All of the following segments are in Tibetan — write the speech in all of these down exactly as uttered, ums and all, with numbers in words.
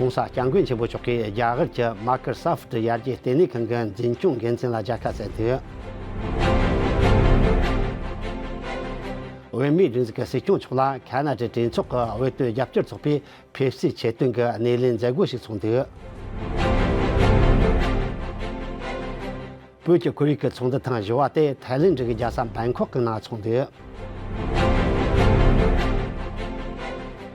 ༸གོང་ས་༸སྐྱབས་མགོན་ཆེན་པོ་མཆོག་གིས་རྒྱ་གར་གྱི་Microsoft་ཡར་རྒྱས་ལྟེ་གནས་ཁང་གི་འཛིན་སྐྱོང་འགན་འཛིན་ལ་མཇལ་ཁ་བསྩལ་འདུག་བོད་མིའི་སྒྲིག་འཛུགས་ཀྱི་སྲིད་སྐྱོང་མཆོག་ལ་ཁ་ན་ཌའི་གྲོས་ཚོགས་ཀྱི་བོད་དོན་རྒྱབ་སྐྱོར་ཚོགས་པས་ཕེབས་བསུའི་ཆེད་དོན་གྱི་སྣེ་ལེན་མཛད་སྒོ་ཞིག་ཚོགས་འདུག་བོད་ཀྱི་ཁོར་ཡུག་གི་ཚོགས་འདུ་ཐེངས་བཞི་བ་དེ་ཐའི་ལེན་ཌི་གི་རྒྱལ་ས་བེང་ཀོག་གི་ནང་ཚོགས་འདུག་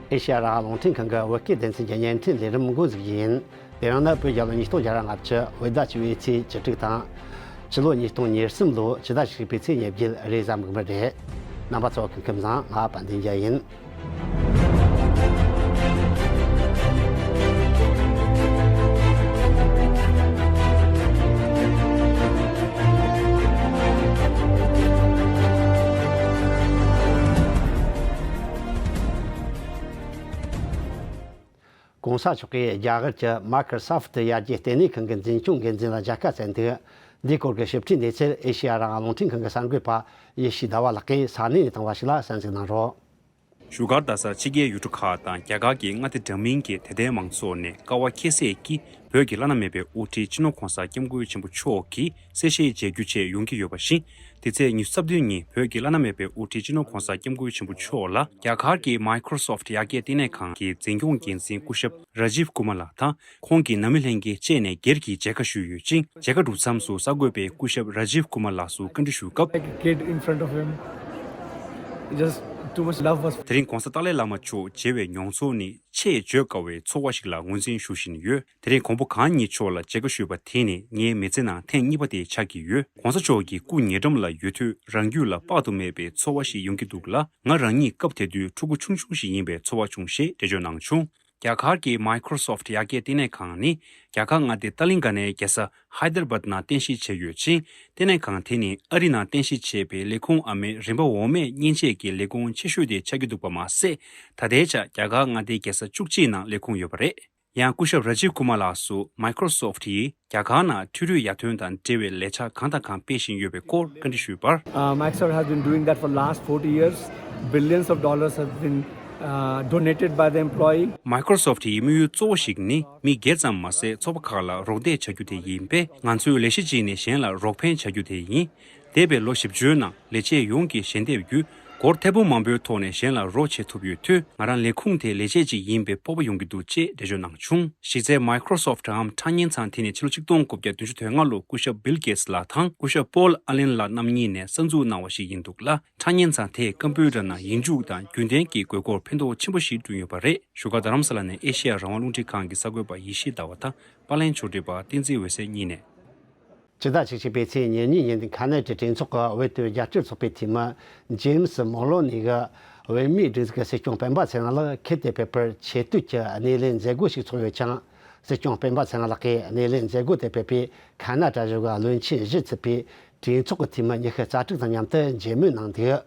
ཨེ་ཤེ་ཡ་རང་དབང་རླུང་འཕྲིན་ཁང་གི་བོད་སྐད་སྡེ་ཚན་གྱི་བརྙན་འཕྲིན་ལས་རིམ་འགོ་འཛུགས་རྒྱུ་ཡིན། དེ་རིང་ནི་བོད་རྒྱལ་ལོ་ཉིས་སྟོང་བརྒྱ་ར་ལྔ་བཅུ་བོད་ཟླ་བཅུ་བའི་ཚེས་བཅུ་དྲུག་དང་། ཕྱི་ལོ་ཉིས་སྟོང་ཉེར་གསུམ་ལོ་ཕྱི་ཟླ་བཞི་པའི་ཚེས་ཉེར་བརྒྱད་རེས་གཟའ་མིག་དམར་རེད། རྣམ་པ་ཚོ་སྐུ་ཁམས་བཟང་། ང་དཔལ་ལྡན་རྒྱལ་ཡིན།༸གོང་ས་མཆོག་གིས་རྒྱ་གར་གྱི་Microsoft་ཡར་རྒྱས་ལྟེ་གནས་ཁང་གི་འཛིན་སྐྱོང་འགན་འཛིན་ལ་མཇལ་ཁ་བསྩལ་འདུག་འདིའི་སྐོར་གྱི་ཞིབ་ཕྲའི་གནས་ཚུལ་ཨེ་ཤེ་ཡ་རང་དབང་རླུང་འཕྲིན་ཁང་གི་གསར་འགོད་པ་ཡེ་ཤེས་ཟླ་བ་ལགས་ཀྱིས་ས་གནས་ནས་བཏང་བ་ཞིག་ལ་གསན་གཟིགས་གནང་རོགས། བཞུགས་སྒར་རྡ་སར་ཕྱི་རྒྱལ་ཡུལ་གྲུ་ཁག་དང་རྒྱ་གར་གྱི་མངའ་སྡེ་འདྲ་མིན་གྱི་དད་ལྡན་མང་ཚོགས་ནས་དཀའ་བ་ཁྱད་བསད་ཀྱིས་བོད་ཀྱི་བླ་ན་མེད་པའི་དབུ་ཁྲིད་སྤྱི་ནོར་༸གོང་ས་༸སྐྱབས་མགོན་ཆེན་པོ་མཆོག་གི་གསལ་བཤད་མཇལ་རྒྱུ་ཆེད་ཡོང་གི་ཡོད་པ་བཞིན། དེ་ཚེས་ཉི་ཤུ་རྩ་བདུན་ཉིན་བོད་ཀྱི་བླ་ན་མེད་པའི་དབུ་ཁྲིད་སྤྱི་ནོར་༸གོང་ས་༸སྐྱབས་མགོན་ཆེན་པོ་མཆོག་ལ་རྒྱ་གར་གྱི་Microsoft་ཡར་རྒྱས་ལྟེ་གནས་ཁང་གི་འཛིན་སྐྱོང་འགན་འཛིན་སྐུ་ཞབས་Rajiv Kumar་ལགས་དང་། ཁོང་གི་ནང་མི་ལྷན་རྒྱས་བཅས་ནས་སྒེར་གྱི་མཇལ་ཁ་ཞུས་ཡོད་ཅིང་། མཇལ་ཁ་གྲུབ་མཚམས་སུ་གསར་འགོད་པས་སྐུ་ཞབས་Rajiv Kumar་ལགས་སུ་བཀའ་འདྲི་ཞུས་སྐབས། Like a kid in front of him. Just too much love was དེ་རིང་༸གོང་ས་ཏཱ་ལའི་བླ་མ་མཆོག་མཇལ་བའི་མྱོང་ཚོར་ནི་ཆེས་བརྗོད་དཀའ་བའི་ཚོར་བ་ཞིག་ལ་ངོས་འཛིན་ཞུ་བཞིན་ཡོད། དེ་རིང་མགོན་པོ་གང་ཉིད་མཆོག་ལ་མཇལ་ཁ་ཞུས་པ་དེ་ནི་ངའི་མི་ཚེ་ནང་ཐེངས་གཉིས་པ་དེ་ཆགས་ཀྱི་ཡོད། ༸གོང་ས་མཆོག་གི་སྐུ་ཉེ་འགྲམ་ལ་ཡོད་དུས་རང་རྒྱུད་ལ་དཔག་ཏུ་མེད་པའི་ཚོར་བ་ཞིག་ཡོང་གི་འདུག་ལ། ང་རང་ཉིད་སྐབས་དེ་དུས་ཕྲུ་གུ་ཆུང་ཆུང་ཞིག་ཡིན་པའི་ཚོར་བ་བྱུང་ཞེས་འགྲེལ་བརྗོད་གནང་བྱུང་། རྒྱ་གར་གྱི་Microsoft་ཡར་རྒྱས་ལྟེ་གནས་ཁང་ནི་རྒྱ་གར་མངའ་སྡེ་ཏཱ་ལིང་ག་ནའི་རྒྱལ་ས་ཧའི་དར་བཱད་ནང་རྟེན་གཞི་བྱས་ཡོད་ཅིང་། ལྟེ་གནས་ཁང་དེ་ནི་ཨ་རི་ནང་རྟེན་གཞི་བྱས་པའི་ལས་ཁུངས་ཨ་མའི་རིམ་པ་འོག་མའི་མཉེན་ཆས་ཀྱི་ལས་ཁུངས་ཆེ་ཤོས་དེ་ཆགས་ཀྱི་འདུག་པ་མ་ཟད། ད་ལྟའི་ཆར་རྒྱ་གར་མངའ་སྡེའི་རྒྱལ་ས་བཅུ་གཅིག་ནང་ལས་ཁུངས་ཡོད་པ་རེད། ཡང་སྐུ་ཞབས་Rajiv Kumar་ལགས་སུ་Microsoft་ཡིས་རྒྱ་གར་ནང་འཕྲུལ་རིག་ཡར་ཐོན་དང་འབྲེལ་བའི་ལས་འཆར་གང་དང་གང་སྤེལ་བཞིན་ཡོད་པའི་སྐོར་བཀའ་འདྲི་ཞུས་པར། Uh, Microsoft has been doing that for last forty years. Billions of dollars have been, uh, donated by the employee. Microsoft་ཡི་དམིགས་ཡུལ་གཙོ་བོ་ཞིག་ནི་མི་སྒེར་ཙམ་མ་ཟད་ཚོགས་པ་ཁག་ལ་རོགས་འདེགས་བྱ་རྒྱུ་དེ་ཡིན་པས། ང་ཚོས་ལས་གཞི་གཅིག་ནས་གཞན་ལ་རོགས་ཕན་བྱ་རྒྱུ་དེ་ཡིན། འདས་པའི་ལོ་བཞི་བཅུའི་ནང་ལས་བྱེད་ཡོངས་ཀྱི་ཞལ་འདེབས་བརྒྱུད་སྒོར་ཐེར་འབུམ་མང་པོའི་ཐོག་ནས་གཞན་ལ་རོགས་བྱེད་ཐུབ་ཡོད་དུས། ང་རང་ལས་ཁུངས་དེའི་ལས་བྱེད་ཅིག་ཡིན་པའི་སྤོབས་པ་ཡོང་གི་འདུག་ཅེས་འགྲེལ་བརྗོད་གནང་བྱུང་། གཞི་རྩའི་Microsoft་འམ་ཁྲ་གཉན་ཚང་དེ་ནི་ཕྱི་ལོ་ཆིག་སྟོང་དགུ་བརྒྱ་བདུན་ཅུ་དོན་ལྔ་ལོར་སྐུ་ཞབས་Bill Gates་ལགས་དང་སྐུ་ཞབས་Paul Allen་ལགས་རྣམ་གཉིས་ནས་གསར་འཛུགས་གནང་བ་ཞིག་ཡིན་འདུག་ལ། ཁྲ་གཉན་ཚང་དེས་ཀམ་པུ་ཊར་ནང་ཡིག་འཇུག་དང་རྒྱུན་ལྡན་གྱི་དགོས་མཁོར་ཕན་ཐོགས་ཆེན་པོ་ཞིག་བསྐྲུན་ཡོད་པ་རེད། བཞུགས་སྒར་རྡ་རམ་ས་ལ་ནས་ཨེ་ཤེ་ཡ་རང་དབང་རླུང་འཕྲིན་ཁང་གི་གསར་འགོད་པ་ཡེ་ཤེས་ཟླ་བ་དང་། པར་ལེན་ཕྱོགས་སྒྲིག་པ་བསྟན་འཛིན་འོད་ཟེར་གཉིས་ནས། ཕྱི་ཟླ་བཅུ་གཅིག་པའི་ཚེས་ཉེར་གཉིས་ཉིན་ཁ་ན་ཌའི་གྲོས་ཚོགས་ཀྱི་བོད་དོན་རྒྱབ་སྐྱོར་ཚོགས་པའི་འཐུས་མི་ཇེམ་སི་མོ་ལོ་ནི་གིས་བོད་མིའི་སྒྲིག་འཛུགས་ཀྱི་སྲིད་སྐྱོང་སྤེན་པ་ཚེ་རིང་ལགས་ཁུལ་དུ་ཕེབས་པར་ཆེ་བསྟོད་ཀྱི་སྣེ་ལེན་མཛད་སྒོ་ཞིག་ཚོགས་ཡོད་ཅིང་། སྲིད་སྐྱོང་སྤེན་པ་ཚེ་རིང་ལགས་ཀྱིས་སྣེ་ལེན་མཛད་སྒོ་དེར་ཕེབས་པའི་ཁ་ན་ཌ་གཞུང་གི་བློན་ཆེན་བཞི་ཚུད་པའི་གྲོས་ཚོགས་ཀྱི་འཐུས་མི་ཉི་ཤུ་རྩ་དྲུག་དང་མཉམ་དུ་མཇལ་མོལ་གནང་འདུག་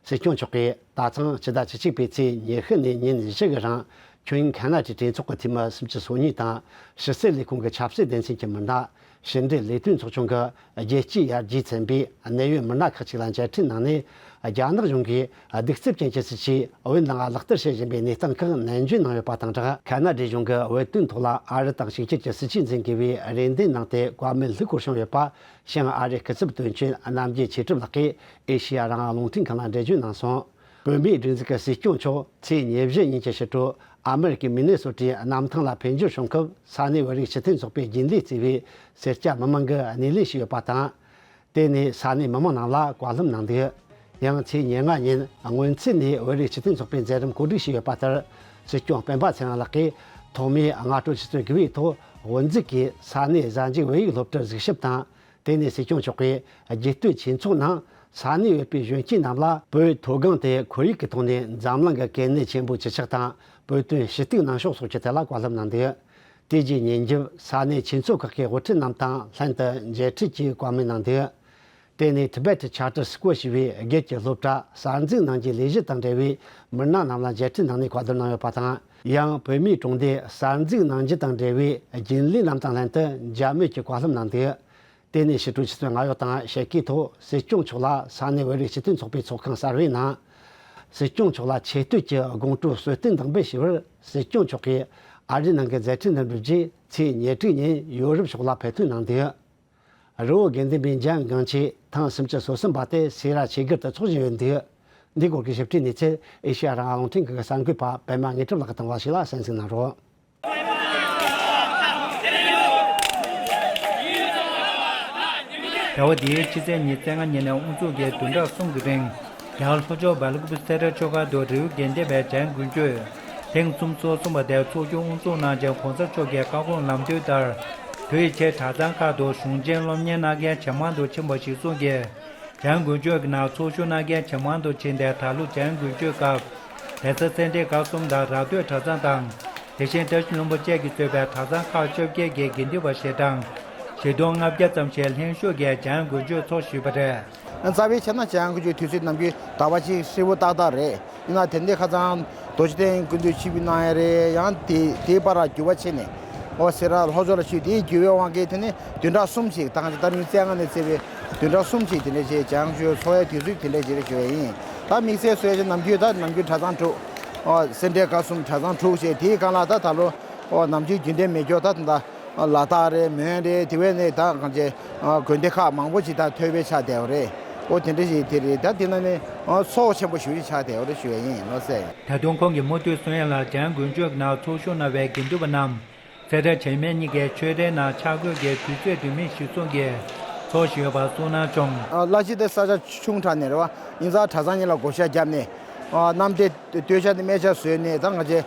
སྲིད་སྐྱོང་མཆོག་གིས་ད་ཐེངས་ཕྱི་ཟླ་བཅུ་གཅིག་པའི་ཚེས་ཉི་ཤུ་ནས་ཉིན་བཞི་གི་རིང་ཁྱོན་ཁ་ན་ཌའི་གྲོས་ཚོགས་ཀྱི་འཐུས་མི་སུམ་ཅུ་སོ་གཉིས་དང་། ཕྱི་སྲིད་ལས་ཁུངས་ཀྱི་ཆབ་སྲིད་སྡེ་ཚན་གྱི་མི་སྣ། ཕྱི་འབྲེལ་ལས་དོན་ཚོགས་ཆུང་གི་རྒྱལ་སྤྱིའི་ཡར་རྒྱས་ཚན་པའི་གནད་ཡོད་མི་སྣ་ཁག་ཅིག་ལ་མཇལ་འཕྲད་གནང་ནས། རྒྱ་ནག་གཞུང་གིས་གདུག་རྩུབ་ཅན་གྱི་སྲིད་ཇུས་བོད་ནང་ལག་བསྟར་བྱེད་བཞིན་པའི་གནས་སྟངས་ཁག་ནན་བརྗོད་གནང་ཡོད་པ་དང་སྦྲགས། ཁ་ན་ཌའི་གཞུང་གིས་བོད་དོན་ཐོག་ལ་ཨ་རི་དང་གཅིག་གྱུར་གྱི་སྲིད་ཇུས་འཛིན་དགོས་པའི་རེ་འདུན་གནང་སྟེ་བཀའ་མོལ་ལྷུག་པོར་བྱུང་ཡོད་པ། ཤང་ཨ་རིའི་སྐུ་ཚབ་དོན་གཅོད་རྣམ་རྒྱལ་ཆོས་གྲུབ་ལགས་ཀྱིས་ཨེ་ཤེ་ཡ་རང་དབང་རླུང་འཕྲིན་ཁང་ལ་འགྲེལ་བརྗོད་གནང་སོང་། བོད་མིའི་སྒྲིག་འཛུགས་ཀྱི་སྲིད་སྐྱོང་མཆོག་ཚེས་ཉེར་བཞི་ཉིན་གྱི་ཕྱི་དྲོ་ཨ་མེ་རི་ཀའི་མི་ནེ་སོ་ཊའི་གནམ་ཐང་ལ་ཕེབས་འབྱོར་བྱུང་སྐབས། ས་གནས་བོད་རིགས་སྤྱི་མཐུན་ཚོགས་པའི་རྒྱུན་ལས་གཙོས་པའི་སེར་སྐྱ་མི་མང་གིས་སྣེ་ལེན་ཞུས་ཡོད་པ་དང་། དེ་ནས་ས་གནས་མི་མང་རྣམས་ལ་བཀའ་སློབ་གནང་འདུག་ཡང་ཚེས་ཉེར་ལྔ་ཉིན་སྔོན་ཚུད་ནས་བོད་རིགས་སྤྱི་མཐུན་ཚོགས་པའི་མཛད་རིམ་གོ་སྒྲིག་བྱས་ཡོད་པ་ལྟར། སྲིད་སྐྱོང་སྤེན་པ་ཚེ་རིང་ལགས་ཀྱིས་ཐོག་མའི་སྔ་དྲོ་ཆུ་ཚོད་དགུ་པའི་ཐོག་དབུ་འཛུགས་ཀྱིས་ས་གནས་གཟའ་མཇུག་བོད་ཡིག་སློབ་གྲྭར་གཟིགས་ཞིབ་དང་། དེ་ནས་སྲིད་སྐྱོང་མཆོག་གིས་རྒྱུད་སྟོད་ཆོས་ཚོགས་ནང་ས་གནས་ཡོད་པའི་གཞོན་སྐྱེས་རྣམས་ལ་བོད་མཐོ་སྒང་དེ་ཁོར་ཡུག་གི་ཐོག་ནས་འཛམ་གླིང་གི་གལ་གནད་ཆེན་པོ་ཅི་ཆགས་དང་། བོད་དོན་ཞུ་གཏུག་གནང་ཕྱོགས་སོགས་ཀྱི་ཐད་ལ་བཀའ་སློབ་གནང་འདུག་དེ་རྗེས་ཉིན་རྒྱབ་ས་གནས་ཆོས་ཚོགས་ཁག་གི་དབུ་ཁྲིད་རྣམས་དང་ལྷན་དུ་མཇལ་འཕྲད་ཀྱིས་བཀའ་མོལ་གནང་འདུག་དེ་ནས་Tibet Charter School་ཞེས་པའི་སྒེར་གྱི་སློབ་གྲྭ་གསར་འཛུགས་གནང་རྒྱུའི་ལས་གཞི་དང་འབྲེལ་བའི་མི་སྣ་རྣམས་ལ་མཇལ་འཕྲད་གནང་ནས་བཀའ་བསྡུར་གནང་ཡོད་པ་དང་། ཡང་བོད་མིའི་གྲོང་སྡེ་གསར་འཛུགས་གནང་རྒྱུ་དང་འབྲེལ་བའི་རྒྱུན་ལས་རྣམས་དང་ལྷན་དུ་མཇལ་མོལ་གྱིས་བཀའ་སློབ་གནང་འདུག་དེ་ནས་ཕྱི་དྲོ་ཆུ་ཚོད་ལྔ་ཡོལ་དང་ཕྱེད་ཀའི་ཐོག་སྲིད་སྐྱོང་མཆོག་ལ་ས་གནས་བོད་རིགས་སྤྱི་མཐུན་ཚོགས་པའི་ཚོགས་ཁང་གསར་བའི་ནང་། སྲིད་སྐྱོང་མཆོག་ལ་ཆེ་བསྟོད་ཀྱི་དགོང་དྲོའི་གསོལ་སྟོན་དང་འབུལ་ཞུས་པར། སྲིད་སྐྱོང་མཆོག་གིས་ ཨ་རིའི་ནང་གི་མཛད་འཕྲིན་འདི་འགྲུབ་རྗེས་ཚེས་ཉེར་དྲུག་ཉིན་ཡོ་རོབ་ཕྱོགས་ལ་ཕེབས་ཐོན་གནང་འདུག་རི་བོ་དགེ་ལྡན་པའི་འཇང་སྒང་ཆས་ཐེངས་སུམ་ཅུ་སོ་གསུམ་པ་དེ་སེ་ར་ཆོས་སྒར་དུ་འཚོགས་བཞིན་ཡོད་འདུག་འདིའི་སྐོར་གྱི་ཞིབ་ཕྲའི་གནས་ཚུལ་ཨེ་ཤེ་ཡ་རང་དབང་རླུང་འཕྲིན་ཁང་གི་གསར་འགོད་པ་པད་མ་དངོས་གྲུབ་ལགས་ཀྱིས་བཏང་བ་ཞིག་ལ་གསན་གཟིགས་གནང་རོགས། ཟླ་བ་འདིའི་ཕྱི་ཚེས་ཉི་ཤུ་རྩ་ལྔ་ཉིན་ནས་དབུ་འཛུགས་ཀྱིས་བདུན་ཕྲག་གསུམ་གྱི་རིང་རྒྱ་གར་ལྷོ་ཕྱོགས་སྦེལ་ཀོབ་སེ་ར་ཆོས་སྒར་དུ་རི་བོ་དགེ་ལྡན་པའི་འཇང་དགུན་ཆོས་ཐེངས་སུམ་ཅུ་སོ་གསུམ་པ་དེ་ཚོགས་རྒྱུ་དབུ་འཛུགས་གནང་རྗེས་གོང་ས་མཆོག་གི་བཀའ་དགོངས་ལམ་སྟོན་ལྟར་དུས་ཆེན་གྲྭ་ཚང་ཁག་ཏུ་གཞུང་ཆེན་སློབ་གཉེར་གནང་མཁན་ཇེ་མང་དུ་ཕྱིན་པ་གཞིར་བཟུང་གིས། འཇང་དགུན་ཆོས་ཀྱི་ནང་ཚོགས་ཞུགས་གནང་མཁན་ཇེ་མང་དུ་ཕྱིན་ཏེ་ད་ལོ་འཇང་དགུན་ཆོས་སྐབས་གདན་ས་སེ་འབྲས་དགའ་གསུམ་དང་ར་སྟོད་གྲྭ་ཚང་དང་། དེ་བཞིན་བཀྲ་ཤིས་ལྷུན་པོ་བཅས་ཀྱིས་གཙོས་པའི་གྲྭ་ཚང་ཁག་བཅོ་བརྒྱད་ཀྱི་དགེ་འདུན་པ་ཞལ་གྲངས་བཞི་སྟོང་ལྔ་བརྒྱ་ཙམ་ཞིག་ལྷན་ཞུགས་ཀྱིས་འཇང་དགུན་ཆོས་ཚོགས་ཞུས་པ་རེད། རྩ་བའི་ཆ་ནས་འཇང་དགུན་ཆོས་དུས་ཚོད་ནམ་རྒྱུན་ཟླ་བ་གཅིག་ཧྲིལ་པོ་ཏག་ཏག་རེད། ཡིན་ན་དེ་འདྲའི་ཁ་སང་རྡོ་རྗེ་གདན་སྐུ་མདུན་ཆིབས་བསྒྱུར་གནང་ཡ་རེད། ཡང་དེ་དེའི་བར་ལ་འགྱུར་བ་ཕྱིན་ནས་ཨོ་སེ་ར་ལྷོ་ཕྱོགས་ལ་ཆུ་དེའི་འགྱུར་བའི་དབང་གིས་དེ་ནས་བདུན་ཕྲག་གསུམ་ཞིག་ད་ད་རིང་བཙས་ང་ནས་བཙས་པའི་བདུན་ཕྲག་གསུམ་ཞིག་དེ་འདྲ་བྱས་འཇང་དགུན་ཆོས་ཚོགས་ཡ་དུས་ཚོད་དེ་འདྲ་ཞིག་རེད་ཞུ་ཡ་ཡིན། ད་དམིགས་བསལ་བཟོས་ཡ་ཆ་ནམ་རྒྱུན་ད་ནམ་རྒྱུན་གྲྭ་ཚང་དྲུག་ཨོ་སེ་འབྲས་དགའ་གསུམ་གྲྭ་ཚང་དྲུག་བྱས་དེའི་སྒང་ལ་ད་ད་ལོ་ཨོ་ནམ་རྒྱུན་རྒྱུན་ལྡན་མེད་སྐྱོ་ད་ད། ལ་དྭགས་རེད། མོན་རེད། དེ་བས་ནས་ད་གང་ཅི་དགོན་སྡེ་ཁག་མང་པོ་ཅིག་ད་ཐོས་པའི་ཆ་དེ་བ་རེད། ཨོ་དེ་འདྲ་ཞིག་དེ་རེད། ད་དེ་ན་ནི་ཚོགས་ཆེན་པོ་ཞུ་ཡི་ཆ་དེ་བ་རེད་ཞུ་ཡ་ཡིན་ལོ་ཟེར། ད་དུང་ཁོང་གིས་མུ་མཐུད་གསུང་ཡ་ལ་འཇང་དགུན་ཆོས་ནང་ཚོགས་ཞུགས་གནང་བའི་དགེ་འདུན་པ་རྣམས་སེ་ར་བྱེས་སྨད་གཉིས་ཀའི་ཆོས་སྡེ་ནང་ཆ་བགོས་ཀྱི་དུས་ཚོད་དུས་མིན་གཞིར་བཟུང་གིས་ཚོགས་བཞིན་ཡོད་པ་གསུངས་གནང་བྱུང་། བླ་སྤྱི་དེ་ས་ཆ་ཆུང་དྲགས་ནས་རེད་བ། ཡིན་ཙང་གྲྭ་ཚང་གཉིས་ལ་བགོ་བཤའ་བརྒྱབ་ནས་རྣམ་འགྲེལ། སྟོད་ཆ་དེ་སྨད་ཆ་བཟོས་ནས་ད་ང་ཚོས་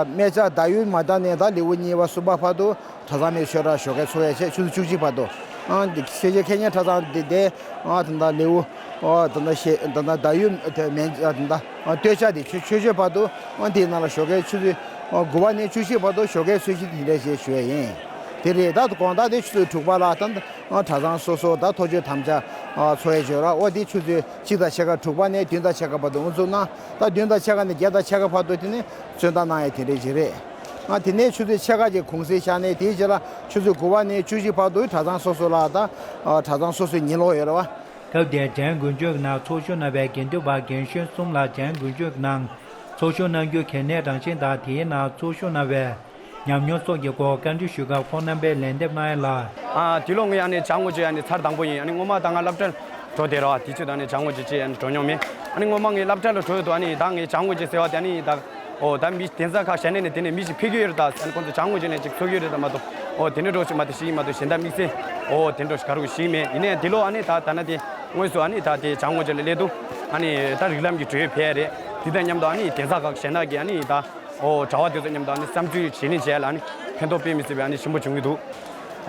སྨད་ཆ་ཟླ་ཡུལ་མ་ད་ནས་ད་ལེའུ་གཉིས་པ་གསུམ་པ་བར་དུ་གྲྭ་ཚང་མའི་ཆོས་གྲྭ་ཞོགས་ཀས་ཚོགས་ཡ་བྱས་ཆུ་ཚོད་བཅུ་གཅིག་བར་དུ། ཨང་ཤེས་བྱའི་ཁེ་ཉེན་གྲྭ་ཚང་དེ་དེ་ཨང་ད་ལྟ་ལེའུ་ཨོ་ད་ལྟ་ཤེ་ད་ལྟ་ཟླ་ཡུལ་དེ་མན་ད་ལྟ་སྟོད་ཆ་དེ་ཆོས་ཆོས་ཆོས་བར་དུ་ཨང་དེའི་ནང་ལ་ཞོགས་ཀས་ཆུ་ཚོད་དགུ་པ་ནས་བཅུ་གཅིག་བར་དུ་ཞོགས་ཀས་གསོལ་ཇ་དེ་འདྲ་ཞིག་ཞུ་ཡ་ཡིན། དེ་རེད། ད་དགོང་དག་དེ་ཆུ་ཚོད་དྲུག་པ་ལ་ད་ཨང་གྲྭ་ཚང་སོ་སོ་ད་ཐོ་ཅོ་དམ་བཅའ་ཚོགས་ཡ་བྱོས་ར་ཨོ་དེ་ཆུ་ཚོད། གཅིག་དང་ཕྱེད་ཀ་དྲུག་པ་ནས་བདུན་དང་ཕྱེད་ཀ་བར་དུ་དབུ་འཛུགས་གནང་། ད་བདུན་དང་ཕྱེད་ཀ་ནས་བརྒྱད་དང་ཕྱེད་ཀ་བར་དུ་དེ་ནས་བཙོན་བདག་གནང་ཡས་དེ་འདྲས་ཅིག་རེད། ང་དེ་ནས་ཆུ་ཚོད་ཕྱེད་ཀ་ཅིག་གུང་སེང་བཞག་ནས་དེའི་རྗེས་ལ་ཆུ་ཚོད་དགུ་པ་ནས་བཅུ་བཞི་བར་དུ་གྲྭ་ཚང་སོ་སོ་ལ་ད་གྲྭ་ཚང་སོ་སོའི་ཉིན་ལོག་ཡོད་རེད་བ། སྐབས་དེར་འཇང་དགུན་ཆོས་ནང་ཚོགས་ཞུགས་གནང་བའི་དགེ་འདུན་པ་རྒན་གཞོན་གསུམ་ལ་འཇང་དགུན་ཆོས་ནང་ཚོགས་ཞུགས་གནང་རྒྱུ་གལ་གནད་རང་བཞིན་དང་དེའི་ནང་ཚོགས་ཞུགས་གནང་བའི། ཉམས་མྱོང་སོགས་ཀྱི་སྐོར་བཀའ་འདྲི་ཞུས་སྐབས་ཁོང་རྣམ་པས་ལན་འདེབས་གནང་ཡ་ལ། ཨ་དེ་ལོ་ངས་ཨ་ནི་འཇང་དགུན་ཆོས་ཨ་ནི་ཚར་དང་པོ་ཡིན། ཨ་ནི་སྔོན་མ་ད་ང་སློབ་གྲྭར་འགྲོ་བསྡད་རོགས། དེ་ཚོད་ད་ཨ་ནི་འཇང་དགུན་ཆོས་ཅིག་ཨ་ནི་འགྲོ་མྱོང་མེད། ཨ་ནི་སྔོན་མ་ངས་སློབ་གྲྭ་ལ་འགྲོ་ཡོད་དུས་ཨ་ནི་ད་ངས་འཇང་དགུན་ཆོས་ཟེར་བ་དེ་ཨ་ནི་ད་ཨོ་ད་མི་གདན་ས་ཁག་གཞན་ནས་ནི་དེ་ནས་མི་ཞིག་ཕེབས་ཀྱི་ཡོད་རེད། ད་ཨ་ནི་ཁོང་ཚོ་འཇང་དགུན་ཆོས་ནས་ཅིག་ཚོགས་ཀྱི་ཡོད་རེད། ད་མ་གཏོགས་ཨོ་དེ་འདྲ་འགྲོ་ཞིག་མ་གཏོགས་ཞིག་མ་གཏོགས་གཞན་དག་དམིགས་བསལ་ཨོ་དེ་འདྲ་ཞིག་ག་རེ་ཞིག་མེད། ཡིན་ནའི་དེ་ལོ་ཨ་ནི་ད་ད་ན་དེ་དངོས་སུ་ཨ་ནི་ད་དེ་འཇང་དགུན་ཆོས་ལ་སླེབས་དུས་ཨ་ནི་ད་རིགས་ལམ་གྱི་འགྲོས་ཕེབས་རེད། དེ་དང་མཉམ་དུ་ཨ་ནི་གདན་ས་ཁག་གཞན་དག་གི་ཨ་ནི་ད། ཨོ་གྲྭ་པ་དེ་ཚོ་མཉམ་དུ་ཨ་ནི་བསམ་ཚུལ་བརྗེ་ལེན་བྱས་ལ་ཨ་ནི་ཕན་ཐོགས་དཔེ་མི་སྲིད་པའི་ཨ་ནི་ཆེན་པོ་བྱུང་གི་འདུག་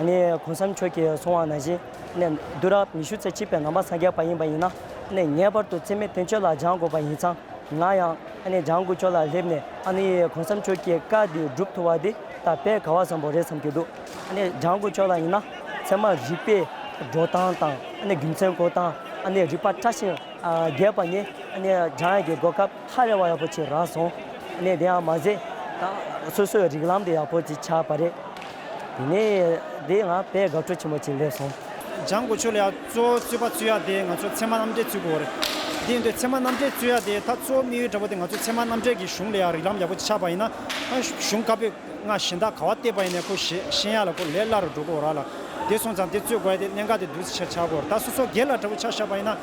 ཨ་ནི་གོང་ས་མཆོག་གིས་གསུངས་པ་ནང་བཞིན་ཨ་ནི་དུས་རབས་ཉི་ཤུ་རྩ་གཅིག་པའི་ནང་པ་སངས་རྒྱས་པ་ཡིན་པ་ཡིན་ན་ཨ་ནི་ངེས་པར་དུ་ཚད་མེད་བསྟན་བཅོས་ལ་སྦྱང་དགོས་པ་ཡིན་ཙང་ང་ཡང་ཨ་ནི་འཇང་དགུན་ཆོས་ལ་སླེབས་ནས་ཨ་ནི་གོང་ས་མཆོག་གི་བཀའ་འདི་སྒྲུབ་ཐུབ་པ་འདི་ད་དཔེ་དགའ་བ་བཟང་པོ་རེད་བསམ་གྱི་འདུག་ཨ་ནི་འཇང་དགུན་ཆོས་ལ་ཡིན་ན་ཚད་མ་རིག་པའི་འགྲོ་སྟངས་དང་ཨ་ནི་རྒྱུ་མཚན་གོ་སྟངས་ཨ་ནི་རིག་པ་ཕྲ་ཞིང་རྒྱས་པ་ནི་ཨ་ནི་སྦྱང་ཡག་གི་གོ་སྐབས་ཧ་ལས་པ་ཡག་པོ་ཅིག་རག་སོང་། ཨ་ནི་དེ་ཡང་མ་ཟད་ད་སོ་སོའི་རིགས་ལམ་དེ་ཡག་པོ་ཅིག་ཆགས་པ་རེད། དེ་ནས་དེ་ང་དཔེ་དགའ་སྤྲོ་ཆེན་པོ་ཅིག་སླེབས་སོང་། འཇང་དགུན་ཆོས་ལ་ཡང་གཙོ་བོ་རྩོད་པ་རྩོད་ཡག་དེ་ང་ཚོ་ཚད་མ་རྣམ་འགྲེལ་རྩོད་དགོས་རེད། དེ་ཡིན་དུས་ཚད་མ་རྣམ་འགྲེལ་རྩོད་ཡག་དེ་ད་གཙོ་བོ་དམིགས་ཡུལ་འདྲ་པོ་དེ་ང་ཚོ་ཚད་མ་རྣམ་འགྲེལ་གྱི་གཞུང་ལ་ཡང་རིགས་ལམ་ཡག་པོ་ཅིག་ཆགས་པ་ཡིན་ན་གཞུང་བཀའ་པོད་ལྔ་གཞན་དག་ག་བ་བལྟས་པ་ཡིན་ནའི་ཁོ་ཤེས་ཤེས་ཡག་ལ་ཁོ་ལས་སླ་རུ་འགྲོ་གི་ཡོད་རེད་ལ། དེ་སོང་ཙང་དེ་རྩོད་དགོས་ཡག་དེ་གནད་འགག་དེ་འདུག་སེ་ཆ་ཆགས་དགོས་རེད། ད་སོ་སོ་སྒེར་ལ་འདྲ་པོ་ཆ་བཞག་པ་ཡིན་ན།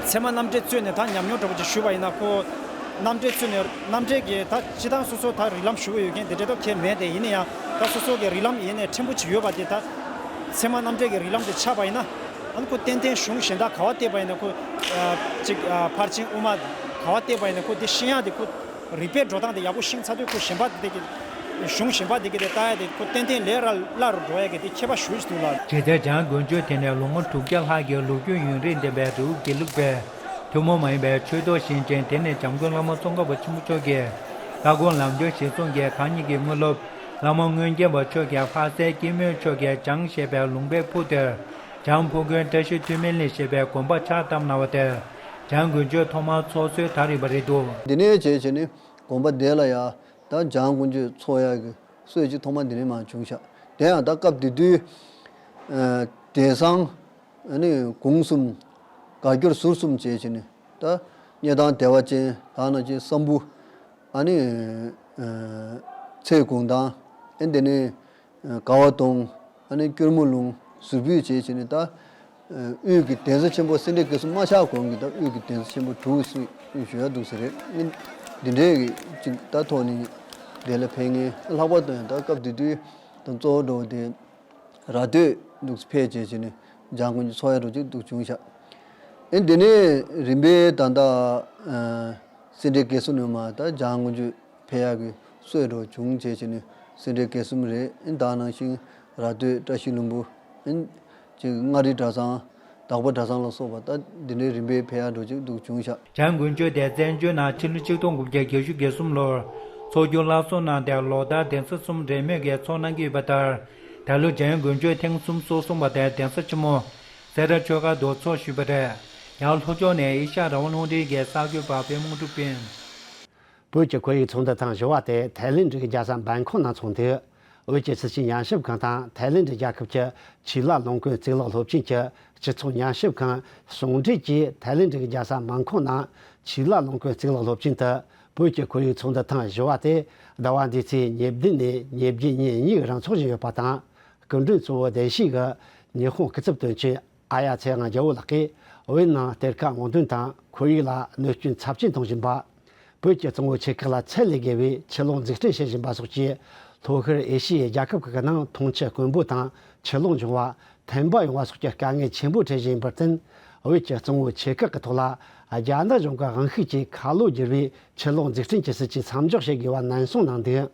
ཚད་མ་རྣམ་འགྲེལ་རྩོད་ནས་ད་ཉམས་མྱོང་འདྲ་པོ་ཅིག་ཞུས་པ་ཡིན་ན་ཁོ། རྣམ་འགྲེལ་རྩོད་ནས་རྣམ་འགྲེལ་གྱི་ད་སྤྱི་བཏང་སོ་སོ་ད་རིགས་ལམ་ཞུ་གི་ཡོད་མཁན་དེ་འདྲ་ད་ཁྱད་མེད་དེ་ཡིན་ན་ཡང་ད་སོ་སོ་གི་རིགས་ལམ་ཡིན་ནའི་ཕྲན་བུ་ཅིག་ཡོད་པ་དེ་ད། ཚད་མ་རྣམ་འགྲེལ་གྱི་རིགས་ལམ་དེ་ཆགས་པ་ཡིན་ན། ཨ་ནི་ཁོ་ཏན་ཏན་གཞུང་གཞན་དག་ག་བ་བལྟས་པ་ཡིན་ན་ཁོ། ཅིག་ཕར་ཕྱིན་དབུ་མ་ག་བ་བལྟས་པ་ཡིན་ན་ཁོ་དེ་ཤེས་ཡག་དེ་ཁོ། རིག་པའི་འགྲོ་སྟངས་དེ་ཡག་པོ་ཤེས་ཚར་དུས་ཁོ་གཞན་པ་དེ་གི། གཞུང་གཞན་པ་དེ་གི་དེ་ལྟ་ཡ་དེ་ཁོ་ཏན་ཏན་ལས་ར་སླ་རུ་འགྲོ་ཡ་གི་དེ་ཁྱད་པར་ཞེ་པོ་ཅིག་འདུག་ལ། ཇི་ལྟར་འཇང་དགུན་ཆོས་དེ་ནས་ལོ་ངོ་དྲུག་བརྒྱ་ལྷག་གི་ལོ་རྒྱུས་ཡུན་རིང་ལྡན་པའི་རི་བོ་དགེ་ལུགས་པའི་ཐུན་མོང་མ་ཡིན་པའི་ཆོས་ཐོག་ཞིང་ཆེན་དེ་ནི་འཇམ་མགོན་བླ་མ་ཙོང་ཁ་པ་ཆེན་པོ་མཆོག་གི་བཀའ་དགོངས་ལམ་སྟོན་གཞིར་བཟུང་གིས་གང་ཉིད་ཀྱི་དངོས་སློབ་བླ་མ་སྔོན་སྐྱེས་པ་མཆོག་གིས་ལྷ་སའི་སྐྱེད་མོས་མཆོག་གིས་འཇང་ཞེས་པའི་ལུང་པའི་ཕུ་དེར་འཇང་ཕུ་དགོན་བཀྲ་ཤིས་ཐོན་མི་གླིང་ཞེས་པའི་དགོན་པ་ཕྱག་བཏབ་གནང་བ་དེར་འཇང་དགུན་ཆོས་ཐོག་མར་ཚོགས་སྲོལ་དར་ཡོད་པ་རེད་འདུག། འདི་ནས་བྱས་བྱས་ནས་དགོན་པ་དེ་ལ་ཡ། ད་འཇང་དགུན་ཆོས་ཚོགས་ཡག་གི་སྲོལ་ཅིག་ཐོག་མ་འདི་ནས་མར་བྱུང་ཤག། དེ་ཡང་ད་སྐབས་དེ་དུས་ཨ་དེང་སང་ཨ་ནི་གུང་གསུམ་བཀའ་འགྱུར་ཟུར་གསུམ་བྱས་བྱས་ནས་ད་སྙེ་ཐང་བདེ་བ་ཅན་ད་ནང་བཞིན་བསམ་ཕུ་ཨ་ནི་ཨ་ ཚེ་གུང་ཐང་། ཨེ་དེ་ནས་དགའ་བ་དོང་། ཨ་ནི་སྐྱོར་མོ་ལུང་ཟུར་ཕུད་བྱས་བྱས་ནས་ད། དབུས་ཀྱི་གདན་ས་ཆེན་པོ་སེ་འབྲས་དགེ་གསུམ་མ་ཆགས་གོང་གི་ད་དབུས་ཀྱི་གདན་ས་ཆེན་པོ་དྲུག་ཞུ་ཡ་འདུག་ས་རེད། འདི་འདྲའི་གི་ཅིག་ད་ཐོག་ནས་དེ་ལ་ཕེབས་མཁན། ལྷག་པར་དུ་ཡང་ད་སྐབས་དེ་དུས་ད་གཙོ་བོ་འགྲོ་བ་དེ་ར་སྟོད་འདུག་ཕེབས་བྱས་བྱས་ནས་འཇང་དགུན་ཆོས་འཚོགས་ཡ་འདྲ་ཅིག་འདུག་བྱུང་ཤག་ཨེ་དེ་ནས་རིམ་པས་ད་ད་སེ་འབྲས་དགེ་གསུམ་ནས་མར་ད་འཇང་དགུན་ཆོས་ཕེབས་ཡག་གི་སྲོལ་འདྲ་བྱུང་བྱས་བྱས་ནས་སེ་འབྲས་དགེ་གསུམ་རེད། ཨེ་ད་ནང་བཞིན་ར་སྟོད། བཀྲ་ཤིས་ལྷུན་པོ། ཨེ་ཅིག་མངའ་རིས་གྲྭ་ཚང་། དག་པ་གྲྭ་ཚང་ལ་སོགས་པ་ད་འདི་འདྲའི་རིམ་པས་ཕེབས་ཡག་འདྲ་ཅིག་འདུག་བྱུང་ཤག་འཇང་དགུན་ཆོས་དེ་བཙན་བྱོལ་ནང་ཕྱི་ལོ་ཆིག་སྟོང་དགུ་བརྒྱ་བརྒྱད་ཅུ་གྱ་གསུམ་ལོར་འཚོགས་རྒྱུ་སླར་གསོ་གནང་སྟེ་ལོ་ལྟར་གདན་ས་གསུམ་རེས་མོས་ཀྱིས་འཚོགས་གནང་གི་ཡོད་པ་ལྟར། ད་ལོ་འཇང་དགུན་ཆོས་ཐེངས་གསུམ་སོ་གསུམ་པ་དེ་གདན་ས་ཆེན་མོ་སེ་ར་ཆོས་སྒར་དུ་འཚོགས་བཞིན་པ་རེད། ཡང་ལྷོ་ཕྱོགས་ནས་ཨེ་ཤ་ཡ་རང་དབང་རླུང་འཕྲིན་གྱི་གསར་འགོད་པ་པད་མ་དངོས་གྲུབ་ཀུན། བོད་ཀྱི་ཁོར་ཡུག་ཚོགས་འདུ་ཐེངས་བཞི་པ་དེ་ཐའི་ལེན་ཌི་གི་རྒྱལ་ས་བན་ཁོག་ནང་འཚོགས་འདུག་བོད་ཀྱི་སྲིད་བྱུས་ཉམས་ཞིབ་ཁང་དང་ཐའི་ལེན་ཌི་རྒྱལ་ཁབ་ཀྱི་ཆུ་ལ་ལུང་ཀུན་གཙུག་ལག་སློབ་ཆེན་གྱི་སྤྱི་ཚོགས་ཉམས་ཞིབ་ཁང་ཟུང་འབྲེལ་གྱིས་ཐའི་ལེན་ཌི་གི་རྒྱལ་ས་བན་ཁོག་ནང་ཆུ་ལ་ལུང་ཀུན་གཙུག་ལག་སློབ་ཆེན་དུ་བོད་ཀྱི་ཁོར་ཡུག་ཚོགས་འདུ་ཐེངས་བཞི་པ་དེ་ཟླ་བ་འདིའི་ཚེས་ཉེར་བདུན་ནས་ཉེར་བརྒྱད་ཉིན་གཉིས་རིང་འཚོགས་བཞིན་ཡོད་པ་དང་། སྐུ་མགྲོན་གཙོ་བོ་བདེ་སྐྱིད་ཀྱིས་ཉི་ཧོང་སྐུ་ཚབ་དོན་གཅོད་ཨཱརྱ་ཚེ་དབང་རྒྱལ་པོ་ལགས་ཀྱིས་བོད་ནང་གཏེར་ཁ་སྔོག་འདོན་དང་ཁོར་ཡུག་ལ་གནོད་སྐྱོན་ཚབས་ཆེན་གཏོང་བཞིན་པ། བོད་ཀྱི་གཙང་བོ་ཆེ་ཁག་ལ་ཚད་ལས་བརྒལ་བའི་ཆུ་ལོག་འཛུགས་སྐྲུན་བྱེད་བཞིན་པ་སོགས་ཀྱིས་ལྷོ་ཤར་ཨེ་ཤི་ཡའི་རྒྱལ་ཁབ་ཁག་གི་ནང་འཐུང་ཆུ་དཀོན་པོ་དང་ཆུ་ལོག་འབྱུང་བ་ཐན་པ་ཡོང་བ་སོགས་ཀྱི་དཀའ་ངལ་ཆེན་པོ་འཕྲད་བཞིན་ཡིན་པར་བརྟེན། བོད་ཀྱི་གཙང་བོ་ཆེ་ཁག་གི་ཐོག་ལ་རྒྱ་ནག་གཞུང་གི་དབང་ཤུགས་ཀྱིས་ཁ་ལོ་བསྒྱུར་བའི་ཆུ་ལོག་འཛུགས་སྐྲུན་གྱི་སྲིད་ཇུས་མཚམས་འཇོག་བྱེད་དགོས་པ་ནན་གསུངས་གནང་འདུག་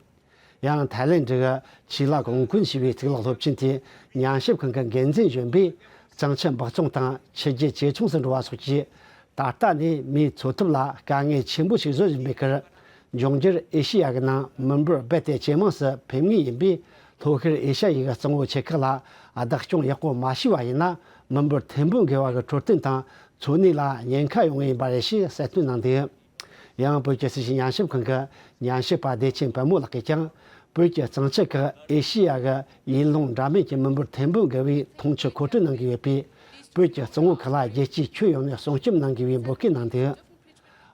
ཡང་ཐའི་ལེན་ཌི་གི་ཆུ་ལ་གོང་གུན་ཞེས་པའི་གཙུག་ལག་སློབ་ཆེན་དེའི་ཉམས་ཞིབ་ཁང་གི་འགན་འཛིན་གཞོན་པས་གཙང་ཆུ་འབག་བཙོང་དང་ཆུ་རྒྱུད་ཇེ་ཆུང་དུ་འགྲོ་བ་སོགས་ཀྱིས་ད་ལྟ་ནས་མིའི་འཚོ་ཐབས་ལ་དཀའ་ངལ་ཆེན་པོ་ཞིག་བཟོ་བཞིན་པའི་ཁར། འབྱུང་འགྱུར་ཨེ་ཤི་ཡ་གི་ནང་མི་འབོར་རྦད་དེ་ཇེ་མང་སུ་ཕེབས་ངེས་ཡིན་པས། ལྷོ་ཤར་ཨེ་ཤ་ཡའི་གཙང་བོ་ཆེ་ཁག་ལ་བདག་སྐྱོང་ཡག་པོ་མ་བྱས་པ་ཡིན་ན། མི་འབོར་ཐེར་འབུམ་བརྒལ་བ་གི་འཕྲོད་བསྟེན་དང་འཚོ་གནས་ལ་ཉེན་ཁ་ཡོང་ངེས་ཡིན་པ་རེད་ཅེས་གསལ་སྟོན་གནང་འདུག་ཡང་བོད་ཀྱི་སྲིད་བྱུས་ཉམས་ཞིབ་ཁང་གི་ཉམས་ཞིབ་པ་བདེ་ཆེན་བལ་མོ་ལགས་ཀྱིས་ཀྱང་། བོད་ཀྱི་གཙང་ཆུ་ཁག་ཨེ་ཤི་ཡ་གི་ཡུལ་ལུང་འདྲ་མིན་གྱི་མི་འབོར་ཐེར་འབུམ་བརྒལ་བའི་འཐུང་ཆུ་མཁོ་སྤྲོད་གནང་གི་ཡོད་པས། བོད་ཀྱི་གཙང་བོ་ཁག་ལ་རྒྱལ་སྤྱིའི་ཁྱོན་ཡོངས་ནས་སྲུང་སྐྱོབ་གནང་དགོས་པའི་འབོད་སྐུལ་གནང་འདུག་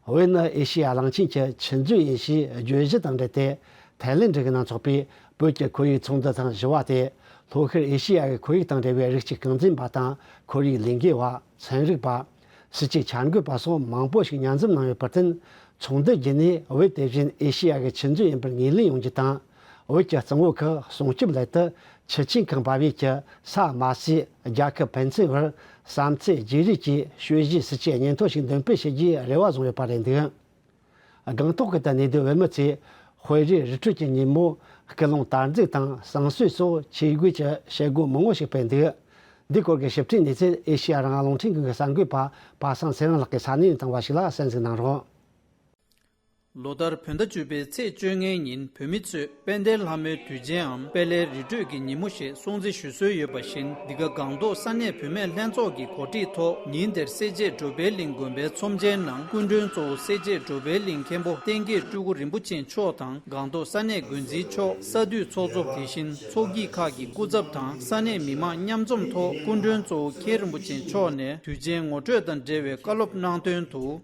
བོད་ནི་ཨེ་ཤི་ཡ་གླིང་ཆེན་གྱི་ཆུ་མཛོད་ཡིན་ཞེས་བརྗོད་གཞི་དང་འབྲེལ་ཏེ། ཐའི་ལེན་ཌི་གི་ནང་འཚོགས་པའི་བོད་ཀྱི་ཁོར་ཡུག་ཚོགས་འདུ་ཐེངས་བཞི་པ་དེ། ལྷོ་ཤར་ཨེ་ཤི་ཡ་གི་ཁོར་ཡུག་དང་འབྲེལ་བའི་རིགས་གཅིག་རྐང་འཛིན་པ་དང་ཁོར་ཡུག་ལས་འགུལ་བ། ཚན་རིག་པ། སྲིད་བྱུས་འཆར་འགོད་པ་སོགས་མང་པོ་ཞིག་མཉམ་འཛོམས་གནང་ཡོད་པར་བརྟེན། ཚོགས་འདུ་བརྒྱུད་ནས་བོད་དེ་བཞིན་ཨེ་ཤི་ཡ་གི་ཆུ་མཛོད་ཡིན་པར་ངོས་ལེན་ཡོང་རྒྱུ་དང་། བོད་ཀྱི་གཙང་བོ་ཁག་སྲུང་སྐྱོབ་སླད་དུ་ཆུ་ཆེན་གང་འབབ་ཡས་ཀྱི་ས་དམའ་སའི་རྒྱལ་ཁབ་ཕན་ཚུན་བར་བསམ་ཚུལ་བརྗེ་རེས་ཀྱི་སྲོལ་གཞིའི་སྲིད་ཇུས་སྙན་ཐོ་ཞིག་འདོན་སྤེལ་བྱེད་རྒྱུའི་རེ་བ་བཟུང་ཡོད་པ་རེད་འདུག་སྒང་ཏོག་གི་ད་གནས་སྡོད་བོད་མི་ཚོས་དཔོན་རིགས་རི་ཁྲོད་ཀྱི་ཉིན་མོ་སྐུལ་སློང་དར་འཛུགས་དང་བསང་གསོལ་སོགས་ཆོས་གོས་ཀྱི་བྱེད་སྒོ་མང་པོ་ཞིག་སྤེལ་འདུག་འདིའི་སྐོར་གྱི་ཞིབ་ཕྲའི་གནས་ཚུལ་ཨེ་ཤི་ཡ་རང་དབང་རླུང་འཕྲིན་ཁང་གི་གསར་འགོད་པ་པ་སངས་ཚེ་རིང་ལགས་ཀྱིས་ས་གནས་ནས་བཏང་བ་ཞིག་ལ་གསན་གཟིགས་གནང་རོགས། ལོ་ལྟར་བོད་ཟླ་བཅུ་པའི་ཚེས་བཅོ་ལྔའི་ཉིན་བོད་མི་ཚོས་དཔལ་ལྡན་ལྷ་མོའི་དུས་ཆེནའམ་དཔལ་ལྷའི་རི་ཁྲོད་ཀྱི་ཉིན་མོ་ཞེས་སྲུང་བརྩི་ཞུ་སྲོལ་ཡོད་པ་བཞིན། འདི་ག་སྒང་ཏོག་ས་གནས་བུད་མེད་ལྷན་ཚོགས་ཀྱི་གོ་སྒྲིག་ཐོག་ཉིན་དེར་སེར་བྱེས་འགྲོ་ཕན་གླིང་དགོན་པའི་ཚོམས་ཆེན་ནང་སྐུ་མགྲོན་གཙོ་བོ་སེར་བྱེས་འགྲོ་ཕན་གླིང་མཁན་པོ་བསྟན་རྒྱས་སྤྲུལ་སྐུ་རིན་པོ་ཆེ་མཆོག་དང་། སྒང་ཏོག་ས་གནས་འགོ་འཛིན་མཆོག་ས་འཐུས་ཚོགས་གཙོ། དེ་བཞིན་ཚོགས་སྐྱིད་ཁག་གི་སྐུ་ཚབ་དང་ས་གནས་མི་མང་མཉམ་འཛོམས་ཐོག་སྐུ་མགྲོན་གཙོ་བོ་མཁན་རིན་པོ་ཆེ་མཆོག་ནས་དུས་ཆེན་ངོ་སྤྲོད་དང་འབྲེལ་བའི་བཀའ་སློབ་གནང་དོན་དུ།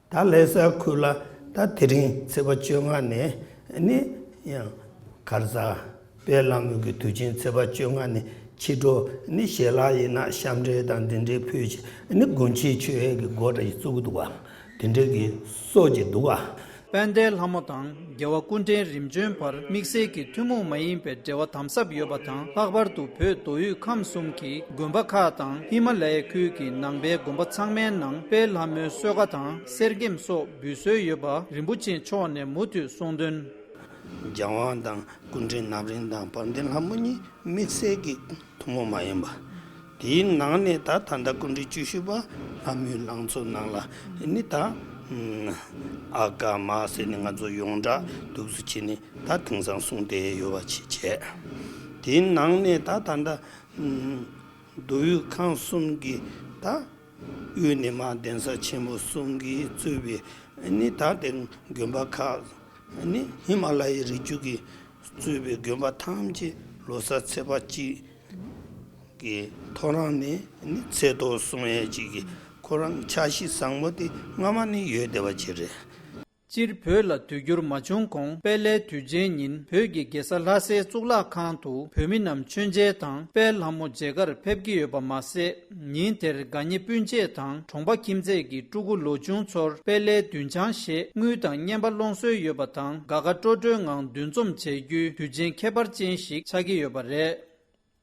ད་ལྷ་ས་ཁུལ་ལ་ད་དེ་རིང་ཚེས་པ་བཅོ་ལྔ་ནས་ནི་ཡང་གར་ས་དཔལ་ལྷ་མོ་གི་དུས་ཆེན་ཚེས་པ་བཅོ་ལྔ་ནས་ཕྱི་དྲོ་ནི་ཞལ་ལག་ཡིན་ན་ཤམ་འབྲས་དང་འདི་འདྲའི་ཕུལ་ཅིག་ནི་དགུན་ཆོས་མཆོད་ཡས་ཀྱི་སྒོ་འདྲ་ཞིག་བཙུགས་འདུག་བ། དེ་འདྲའི་གི་སྲོལ་ཅིག་འདུག་བ། དཔལ་ལྡན་ལྷ་མོ་དང་རྒྱལ་བ་སྐུ་ཕྲེང་རིམ་བྱོན་བར་དམིགས་བསལ་གྱི་ཐུན་མོང་མ་ཡིན་པའི་འབྲེལ་བ་དམ་ཟབ་ཡོད་པ་དང་། ལྷག་པར་དུ་བོད་མདོ་དབུས་ཁམས་གསུམ་གྱི་དགོན་པ་ཁག་དང་ཧི་མ་ལ་ཡའི་ཁུལ་གྱི་ནང་པའི་དགོན་པ་ཚང་མའི་ནང་དཔལ་ལྷ་མོའི་གསོལ་ཁ་དང་གསེར་སྐྱེམས་སོགས་འབུལ་སྲོལ་ཡོད་པ་རིན་པོ་ཆེ་མཆོག་ནས་མུ་མཐུད་གསུངས་དོན། རྒྱལ་དབང་དང་སྐུ་ཕྲེང་ནབ་རིམ་དང་དཔལ་ལྡན་ལྷ་མོ་གཉིས་དམིགས་བསལ་གྱི་ཐུན་མོང་མ་ཡིན་པ། དེའི་ནང་ནས་ད་ད་ལྟ་སྐུ་ཕྲེང་བཅུ་བཞི་པ་ལྷ་མོའི་ལང་ཚོ་ནང་ལ་ནི་ད་ཨ་ཀ་མ་ཟེར་ནས་ང་ཚོ་ཡོངས་གྲགས་འདུག་སེ་བྱས་ནས་ད་དེང་སང་གསུངས་བསྡད་ཡོད་པ་ཅིག་བྱས། དེའི་ནང་ནས་ད་ད་ལྟ་མདོ་དབུས་ཁམས་གསུམ་གྱི་ད་དབུས་ཉི་མ་གདན་ས་ཆེན་པོ་གསུམ་གྱིས་གཙོས་པའི་ནི་ད་དེ་དགོན་པ་ཁག་ནི་ཧི་མ་ལ་ཡའི་རི་རྒྱུད་ཀྱིས་གཙོས་པའི་དགོན་པ་ཐམས་ཅད་ལོ་གསར་ཚེས་པ་གཅིག་གི་ཐོ་རངས་ནས་ནི་ཚེས་ཐོ་སྲུང་ཡས་ཅིག་གི་ཁོ་རང་འཆར་གཞི་བཟང་པོ་དེ་སྔ་མ་ནས་ཡོད་བསྡད་པ་ཅིག་རེད། སྤྱིར་བོད་ལ་དུས་འགྱུར་མ་བྱུང་གོང་དཔལ་ལྷའི་དུས་ཆེན་ཉིན་བོད་ཀྱི་རྒྱལ་ས་ལྷ་སའི་གཙུག་ལག་ཁང་དུ་བོད་མི་རྣམས་མཆོད་མཇལ་དང་དཔལ་ལྷ་མོ་མཇལ་ཁར་ཕེབས་ཀྱི་ཡོད་པ་མ་ཟད། ཉིན་དེར་དགའ་ཉེ་སྤུན་མཆེད་དང་གྲོང་པ་ཁྱིམ་མཚེས་ཀྱི་ཕྲུ་གུ་ལོ་ཆུང་ཚོར་དཔལ་ལྷའི་མདུན་ཆང་བཞེས་དངུལ་དང་རྔན་པ་སློང་སྲོལ་ཡོད་པ་དང་དགའ་དགའ་སྤྲོ་སྤྲོའི་ངང་འདུ་འཛོམས་བྱེད་རྒྱུའི་དུས་ཆེན་ཁྱད་པར་ཅན་ཞིག་ཆགས་ཀྱི་ཡོད་པ་རེད།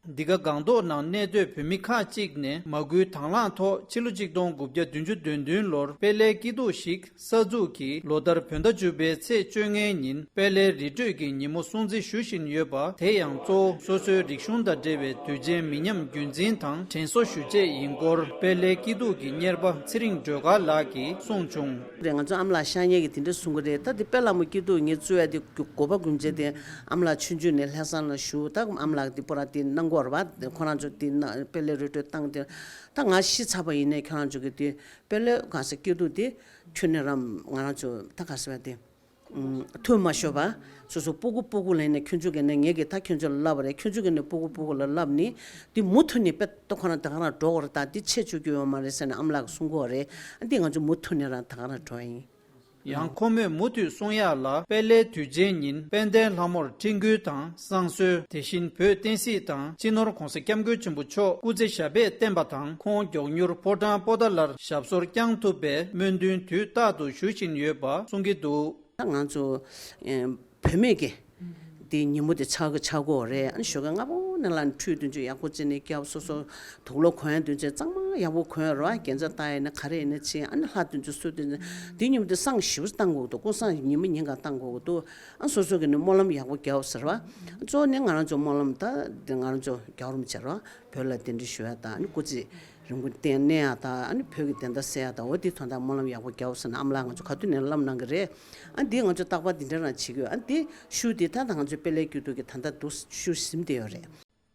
འདི་ག་སྒང་ཏོག་ནང་གནས་སྡོད་བོད་མི་ཁག་ཅིག་ནས་མ་སྐུལ་དང་བླངས་ཐོག་ཕྱི་ལོ་ཆིག་སྟོང་དགུ་བརྒྱ་བདུན་ཅུ་དོན་བདུན་ལོར་དཔལ་ལྷའི་སྐྱིད་སྡུག་ཞིག་གསར་འཛུགས་ཀྱིས་ལོ་ལྟར་བོད་ཟླ་བཅུ་པའི་ཚེས་བཅོ་ལྔའི་ཉིན་དཔལ་ལྷའི་རི་ཁྲོད་ཀྱི་ཉིན་མོ་སྲུང་བརྩི་ཞུ་བཞིན་ཡོད་པ། དེ་ཡང་གཙོ་བོ་སོ་སོའི་རིག་གཞུང་དང་འབྲེལ་བའི་དུས་ཆེན་མི་ཉམས་རྒྱུན་འཛིན་དང་དྲན་གསོ་ཞུ་ཆེད་ཡིན་སྐོར་དཔལ་ལྷའི་སྐྱིད་སྡུག་གི་གཉེར་པ་ཚེ་རིང་སྒྲོལ་དཀར་ལགས་ཀྱིས་གསུངས་བྱུང་། རེད། ང་ཚོ་ཨ་མ་ལགས་ཤག་ཉལ་གྱི་དེ་འདྲ་གསུང་གི་རེད། ད་དེ་དཔལ་ལྷ་མོ་སྐྱིད་སྡུག་ངས་བཙུགས་ཡ་དེ་གོ་བ་དགོངས་བྱས་དེ་ཨ་མ་ལགས་ཆུང་ཆུང་ནས་ལྷ་བསང་ལ་བཞུགས། ད་ཨ་མ་ལགས་དེ་པོ་ར་དེ་གནང་གི་ཡོད་རེད་པ། ཁོ་རང་ཚོ་དེ་ན་དཔལ་ལྷའི་རི་ཁྲོད་བཏང་དེ། ད་ང་ཤི་ཚར་བ་ཡིན་ནའི་ཁྱོད་རང་ཚོ་གི་དེ་དཔལ་ལྷའི་གང་ཟེར་སྐྱིད་སྡུག་དེ་ཁྱོན་ནས་རམ་ང་རང་ཚོ་ད་ག་ཟེར་བ་དེ་ཐུགས་མ་ཤོར་བ། སོ་སོ་སྤུ་གུ་སྤུ་གུ་ལ་ཡིན་ནའི་ཁྱོད་ཚོ་གི་ནས་ངས་གི་ད་ཁྱོད་ཚོ་ལ་ལབ་པ་རེད། ཁྱོད་ཚོ་གི་ནས་སྤུ་གུ་སྤུ་གུ་ལ་ལབ་ནི་དེ་མུ་མཐུད་ནས་དཔེ་ད་ཁོ་རང་ད་ག་རང་འགྲོ་གི་རེད། ད་དེ་ཆད་བཅུག་རྒྱུ་ཡོད་མ་རེད་ཟེར་ནས་ཨ་མ་ལགས་གསུང་གི་ཡོད་རེད། ཨ་འདི་ང་ཚོ་མུ་མཐུད་ནས་རང་ད་ག་རང་འགྲོ་ཡ་ཡིན། ཡང་ཁོ་མོས་མུ་མཐུད་གསུང་ཡག་ལ། དཔལ་ལྷའི་དུས་ཆེན་ཉིན་དཔལ་ལྡན་ལྷ་མོར་འཕྲིན་བསྐུལ་དང་བསང་གསོལ། དེ་བཞིན་བོད་བསྟན་སྲིད་དང་སྤྱི་ནོར་༸གོང་ས་༸སྐྱབས་མགོན་ཆེན་པོ་མཆོག་སྐུ་ཚེ་ཞབས་པད་བརྟན་པ་དང་ཁོང་མགྱོགས་མྱུར་ཕོ་བྲང་པོ་ཏཱ་ལར་ཞབས་སོར་བསྐྱང་ཐུབ་པའི་སྨོན་འདུན་དུས་རྟག་ཏུ་ཞུ་བཞིན་ཡོད་པ་གསུང་གི་འདུག། ད་ང་ཚོ་ཨེ་བུད་མེད་ཀྱི་དེ་ཉིན་མོ་དེ་ཆགས་ཀྱི་ཆགས་ཀྱི་ཡོད་རེད། ཨ་ནི་ཞོགས་ཀས་སྔ་པོ་ནས་ལ་ཁྲུས་དུས་ཚོད་ཡག་པོ་བྱས་ནས་རྒྱབ། སོ་སོ་དུག་ལོག་གོན་དུས་ཚོད་གཙང་མ་ཡག་པོ་གོན་རོགས། རྒྱན་ཆ་བཏགས་ཡིན་ན་ག་རེ་ཡིན་ན་བྱས། ཨ་ནི་ལྷ་དུས་ཚོད་གསོལ་དུས་ཚོད་དེ་ཉིན་མོ་དེ་བསང་ཞིབ་བཏང་དགོས་འདུག། ཀུན་བསང་ཉིན་མོ་ཉིན་གང་བཏང་དགོས་འདུག། ཨ་སོ་སོ་གི་ནི་སྨོན་ལམ་ཡག་པོ་རྒྱབ་ཟེར་བ། གཙོ་བོ་ནི་ང་རང་ཚོ་སྨོན་ལམ་ད་དེ་ང་རང་ཚོ་རྒྱལ་བ་རིན་པོ་ཆེ་རོ་བོད་ལ་གདན་འདྲེན་ཞུ་ཡ་དང་ཨ་ནི་སྐུ་ཚེ་རིང་པོ་བརྟན་གནས་ཡག་དང་ཨ་ནི་བོད་ཀྱི་བདེན་མཐའ་གསལ་ཡག་དང་འོ་དེ་དོན་དག་སྨོན་ལམ་ཡག་པོ་རྒྱབ་ཟེར་ནས་ཨ་མ་ལགས་ང་ཚོ་ག་དུས་ནས་ལབ་གནང་གི་རེད། ཨ་འདི་ང་ཚོ་རྟག་པར་འདི་འདྲ་རང་བྱེད་ཀྱི་ཡོད། ཨ་འདི་ཤུལ་དེ་ད་ད་ང་ཚོའི་དཔལ་ལྷའི་སྐྱིད་སྡུག་གི་ད་ལྟ་འདུག་ཤུལ་ཟིན་བསྡད་ཡོད་རེད།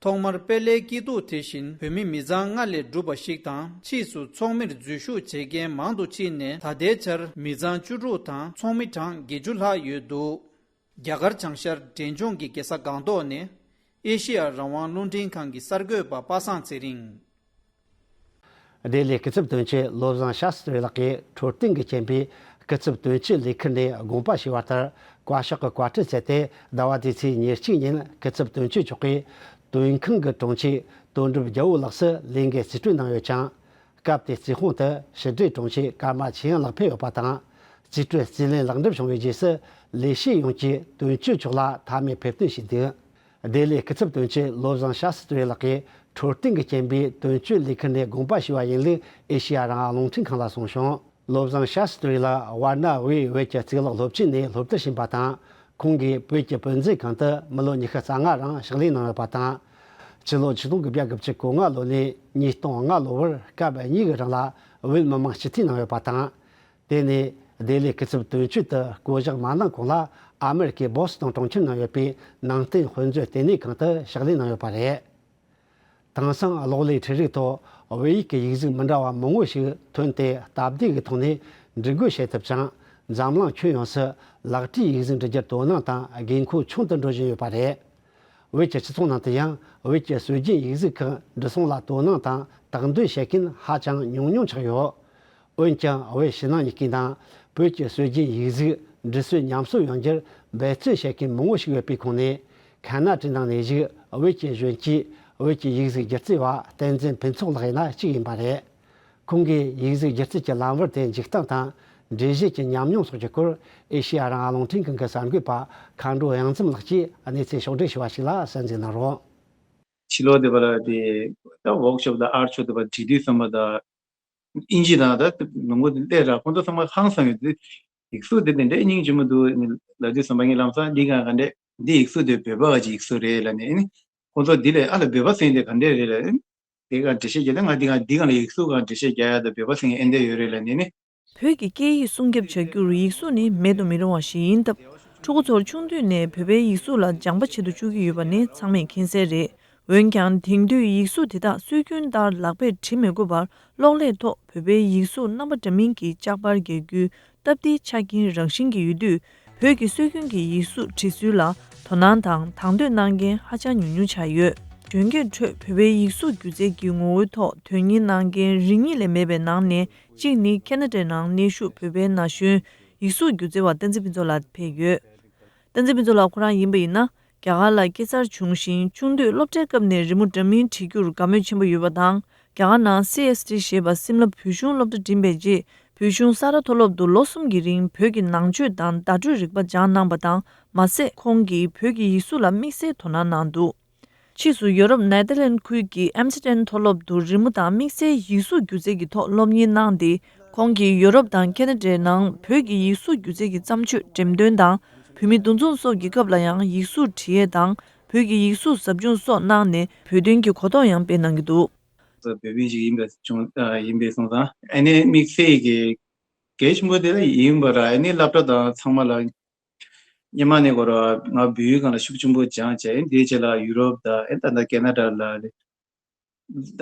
ཐོག་མར་དཔལ་ལྷའི་སྐྱིད་སྡུག་དེ་བཞིན་བོད་མི་མི་ཚང་ལྔ་ལས་གྲུབ་པ་ཞིག་དང་ཕྱིས་སུ་ཚོགས་མིར་འཛུལ་ཞུགས་བྱེད་མཁན་མང་དུ་ཕྱིན་ནས་ད་ལྟའི་ཆར་མི་ཚང་བཅུ་དྲུག་དང་ཚོགས་མི་གྲངས་བརྒྱད་ཅུ་ལྷག་ཡོད་འདུག། རྒྱ་གར་བྱང་ཤར་འབྲས་ལྗོངས་ཀྱི་རྒྱལ་ས་སྒང་ཏོག་ནས་ཨེ་ཤེ་ཡ་རང་དབང་རླུང་འཕྲིན་ཁང་གི་གསར་འགོད་པ་པ་སངས་ཚེ་རིང་། ལྡི་ལིའི་སྐུ་ཚབ་དོན་གཅོད་བློ་བཟང་ཤཱ་སྟྲི་ལགས་ཀྱིས་འཕྲོད་བསྟེན་གྱི་རྐྱེན་པས་སྐུ་ཚབ་དོན་གཅོད་ལས་ཁུར་ནས་དགོངས་པ་ཞུས་པ་ལྟར་བཀའ་ཤག་གི་བཀའ་ཁྲིད་བསྩལ་ཏེ་ཟླ་བ་འདིའི་ཚེས་ཉེར་གཅིག་ཉིན་སྐུ་ཚབ་དོན་གཅོད་མཆོག་གིས་དོན་ཁང་གི་དྲུང་ཆེ་དོན་གྲུབ་རྒྱལ་པོ་ལགས་སུ་ལས་འགན་རྩིས་སྤྲོད་གནང་ཡོད་ཅིང་། སྐབས་དེའི་རྩིས་ཁོངས་དུ་ཕྱི་དྲིལ་དྲུང་ཆེ་ཀརྨ་ཆོས་དབྱིངས་ལགས་ཕེབས་ཡོད་པ་དང་། རྩིས་སྤྲོད་རྩིས་ལེན་ལེགས་འགྲུབ་བྱུང་བའི་རྗེས་སུ་ལས་བྱེད་ཡོངས་ཀྱིས་དོན་གཅོད་མཆོག་ལ་མཐའ་མའི་ཕེབས་བསྟོད་ཞུས་འདུག། ལྡི་ལིའི་སྐུ་ཚབ་དོན་གཅོད་བློ་བཟང་ཤཱ་སྟྲི་ལགས་ཀྱིས་འཕྲོད་བསྟེན་གྱི་རྐྱེན་པས་དོན་གཅོད་ལས་ཁུར་ནས་དགོངས་པ་ཞུས་པ་ཡིན་ལུགས་ཨེ་ཤེ་ཡ་རང་དབང་རླུང་འཕྲིན་ཁང་ལ་གསུངས་བྱུང་། བློ་བཟང་ཤཱ་སྟྲི་ལགས་ཝཱ་ཎ་ཝེ་བོད་ཀྱི་གཙུག་ལག་སློབ་ཆེན་ནས་སློབ་མཐར་ཕྱིན་པ་དང་། ཁོང་གིས་བོད་ཀྱི་བོད་མཛོད་ཁང་དུ་མི་ལོ་ཉི་ཤུ་རྩ་ལྔ་རིང་ཕྱག་ལས་གནང་ཡོད་པ་དང་། ཕྱི་ལོ་ཆིག་སྟོང་དགུ་བརྒྱ་དགུ་བཅུ་གོ་ལྔ་ལོ་ནས་ཉིས་སྟོང་ལྔ་ལོ་བར་སྐབས་གཉིས་ཀྱི་རིང་ལ་བོད་མི་མང་སྤྱི་འཐུས་གནང་ཡོད་པ་དང་། དེ་ནས་ལྡི་ལིའི་སྐུ་ཚབ་དོན་གཅོད་དུ་བསྐོ་གཞག་མ་གནང་གོང་ལ་ཨ་མེ་རི་ཁའི་བོ་སི་ཊོན་གྲོང་ཁྱེར་ནང་ཡོད་པའི་ནང་བསྟན་དཔེ་མཛོད་ལྟེ་གནས་ཁང་དུ་ཕྱག་ལས་གནང་ཡོད་པ་རེད། དེང་སང་གློག་ཀླད་འཕྲུལ་རིག་ཐོག་བོད་ཡིག་གི་ཡིག་གཟུགས་མི་འདྲ་བ་མང་པོ་ཞིག་ཐོན་ཏེ་སྟབས་བདེ་གི་ཐོག་ནས་འབྲི་འགོད་བྱེད་ཐུབ་ཅིང་། འཛམ་གླིང་ཁྱོན་ཡོངས་སུ་ལག་བྲིས་ཡིག་གཟུགས་འབྲི་རྒྱུར་དོ་སྣང་དང་དགོས་མཁོ་ཆུང་དུ་འགྲོ་བཞིན་ཡོད་པ་རེད། བོད་ཀྱི་སྤྱི་ཚོགས་ནང་དུ་ཡང་བོད་ཀྱི་སྲོལ་རྒྱུན་ཡིག་གཟུགས་ཁག་འབྲི་སྲུང་ལ་དོ་སྣང་དང་དག་འདོན་བྱེད་མཁན་ཧ་ཅང་ཉུང་ཉུང་ཆགས་ཡོད། འོན་ཀྱང་བོད་ཕྱི་ནང་གཉིས་ཀའི་ནང་བོད་ཀྱི་སྲོལ་རྒྱུན་ཡིག་གཟུགས་འབྲི་སྲོལ་ཉམས་གསོ་ཡོང་རྒྱུར་འབད་བརྩོན་བྱེད་མཁན་མང་པོ་ཞིག་ཡོད་པའི་ཁོངས་ནས། ཁ་ན་ཏྲི་ནང་ནས་བཞུགས་བོད་ཀྱི་གཞོན་སྐྱེས་བོད་ཀྱི་ཡིག་གཟུགས་སྒྱུ་རྩལ་བ་བསྟན་འཛིན་ཕུན་ཚོགས་ལགས་ཡིན་ན་གཅིག་ཡིན་པ་རེད། ཁོང་གིས་ཡིག་གཟུགས་སྒྱུ་རྩལ་གྱི་ལམ་བར་དེ་འཇུག་སྟངས་དང་འགྲེལ་བཤད་ཀྱི་ཉམས་མྱོང་སོགས་ཀྱི་སྐོར་ཨེ་ཤེ་ཡ་རང་དབང་རླུང་འཕྲིན་ཁང་གི་གསར་འགོད་པ་མཁའ་འགྲོ་དབྱངས་འཛོམས་ལགས་ཀྱིས་གནས་ཚུལ་ཕྱོགས་བསྒྲིགས་ཞུ་བ་ཞིག་ལ་གསན་གཟིགས་གནང་རོགས། ཕྱི་ལོགས་དེ་བ་ལ་དེ་ད་ཝོག་ཤོབ་དང་ཨར་ཤོབ་དེ་བ་བྲིས་དུས་ཙམ་པ་ད་ཨིན་ཇི་དང་ད་ལུང་པ་དེ་སླེབས་ར་ཁོང་ཚོ་ཚང་མ་ཧང་སང་ཡོད་དེ། ཡིག་གཟུགས་དེ་དེ་འདྲའི་སྙིང་རྗེ་མོ་འདུག་ལབ་དུས་ཙམ་པ་ངས་ལམ་སང་འདི་ག་ག་འདྲས་འདི་ཡིག་གཟུགས་དེ་བོད་པ་ག་ཅིག་ཡིག་གཟུགས་རེད་ལབ་ནས་ཨ་ནི་ཁོང་ཚོ་འདི་ལས་ཨ་ལ་བོད་པ་ཟེར་དེ་ག་འདྲས་རེད་ལབ་ཨ་ནི་དེ་ག་འགྲེལ་བཤད་རྒྱག་ད་ང་འདི་ག་འདི་ག་ལ་ཡིག་གཟུགས་ག་འགྲེལ་བཤད་རྒྱག་ཡ་ད་བོད་པ་ཟེར་ཨེ་འདྲས་ཡོད་རེད་ལབ་ནས་ནི། བོད་ཀྱི་སྐད་ཡིག་སྲུང་སྐྱོབ་བྱ་རྒྱུར་ཡིག་གཟུགས་ནི་མེད་དུ་མི་རུང་བ་ཞིག་ཡིན་སྟབས། ཕྲུ་གུ་ཚོར་ཆུང་དུས་ནས་བོད་པའི་ཡིག་གཟུགས་ལ་སྦྱངས་པ་བྱེད་དུ་བཅུག་གི་ཡོད་པ་ནི་ཚང་མས་མཁྱེན་གསལ་རེད། འོན་ཀྱང་དེང་དུས་ཡིག་གཟུགས་དེ་དག་སྲོལ་རྒྱུན་ལྟར་ལག་པས་བྲིས་མི་དགོས་པར་གློག་ཀླད་ཐོག་བོད་པའི་ཡིག་གཟུགས་རྣམ་པ་འདྲ་མིན་གྱི་ལྕགས་པར་རྒྱག་རྒྱུའི་སྟབས་བདེའི་ཆ་རྐྱེན་རང་བཞིན་གྱི་ཡོད་དུས། བོད་ཀྱི་སྲོལ་རྒྱུན་གྱི་ཡིག་གཟུགས་བྲིས་ཚུལ་ལ་དོ་སྣང་དང་དང་དོད་གནང་མཁན་ཧ་ཅང་ཉུང་ཉུང་ཆགས་ཡོད། གཞོན་སྐྱེས་ཁྲོད་བོད་པའི་ཡིག་གཟུགས་སྒྱུ་རྩལ་གྱི་ངོ་བོའི་ཐོག་དོན་གཉེར་གནང་མཁན་རེ་གཉིས་ལས་མེད་པའི་ནང་ནས་གཅིག་ནི་ཁེ་ན་ཌའི་ནང་གནས་བཞུགས་བོད་པའི་ན་གཞོན་ ཡིག་གཟུགས་སྒྱུ་རྩལ་བ་བསྟན་འཛིན་ཕུན་ཚོགས་ལགས་ཕེབས་ཡོད། བསྟན་འཛིན་ཕུན་ཚོགས་ལགས་ཁོ་རང་ཡིན་པ་ཡིན་ན། རྒྱ་གར་ལ་སྐྱེས་འཚར་བྱུང་ཞིང་། ཆུང་དུས་སློབ་གྲྭའི་སྐབས་ནས་རི་མོ་འདྲ་མིན་བྲིས་རྒྱུར་དགའ་མོས་ཆེན་པོ་ཡོད་པ་དང་། རྒྱ་གར་ནང་སི་ཨེས་ཊི་ཞེས་པ་སིམ་ལ་བོད་གཞུང་སློབ་གྲྭ་འགྲིམས་པའི་རྗེས། བོད་གཞུང་ས་རཱ་མཐོ་སློབ་ཏུ་ལོ་གསུམ་གྱི་རིང་བོད་ཀྱི་ནང་ཆོས་དང་བརྡ་སྤྲོད་རིག་པ་སྦྱངས་གནང་བ་དང་། མ་ཟད། ཁོང་གིས་བོད་ཀྱི་ཡིག་གཟུགས་ལ་དམིགས་བསལ་དོ་སྣང་གནང་འདུག་ཕྱིས་སུ་ཡོ་རོབ་ནེ་དར་ལན་ཁུལ་གྱི་ཨེམ་སི་ཊན་མཐོ་སློབ་ཏུ་རི་མོ་དང་དམིགས་བསལ་ཡིག་གཟུགས་སྒྱུ་རྩལ་གྱི་ཐོག་སློབ་གཉེར་གནང་སྟེ། ཁོང་གིས་ཡོ་རོབ་དང་ཁེ་ན་ཌའི་ནང་བོད་ཀྱི་ཡིག་གཟུགས་སྒྱུ་རྩལ་གྱི་བརྩམས་ཆོས་འགྲེམས་སྟོན་དང་། བོད་མི་འདུ་འཛོམས་སོགས་ཀྱི་སྐབས་ལ་ཡང་ཡིག་གཟུགས་འབྲི་ཡས་དང་། བོད་ཀྱི་ཡིག་གཟུགས་ཟབ་སྦྱོང་སོགས་གནང་ནས་བོད་དོན་གྱི་གོ་རྟོགས་ཡང་སྤེལ་གནང་གི་འདུག་བོད་མི་ཞིག་ཡིན་པའི་བྱུང་ཡིན་པའི་སོང་ཙང་། ཨ་ནི་དམིགས་བསལ་གྱི་གལ་ཆེན་པོ་དེ་ཡིན་པ་ར། ཨ་ནི་སློབ་གྲྭ་དང་ཚང་མ་ལ། སྔོན་མ་ནས་ཁོ་རང་ང་བོད་ཡིག་སྒང་ལ་ཤུགས་ཆེན་པོ་སྦྱངས་བྱས། དེའི་རྗེས་ལ་ཡུ་རོབ་དང་། ཨེ་ད་ལྟ་ཁེ་ན་ཌ་ལ། ད་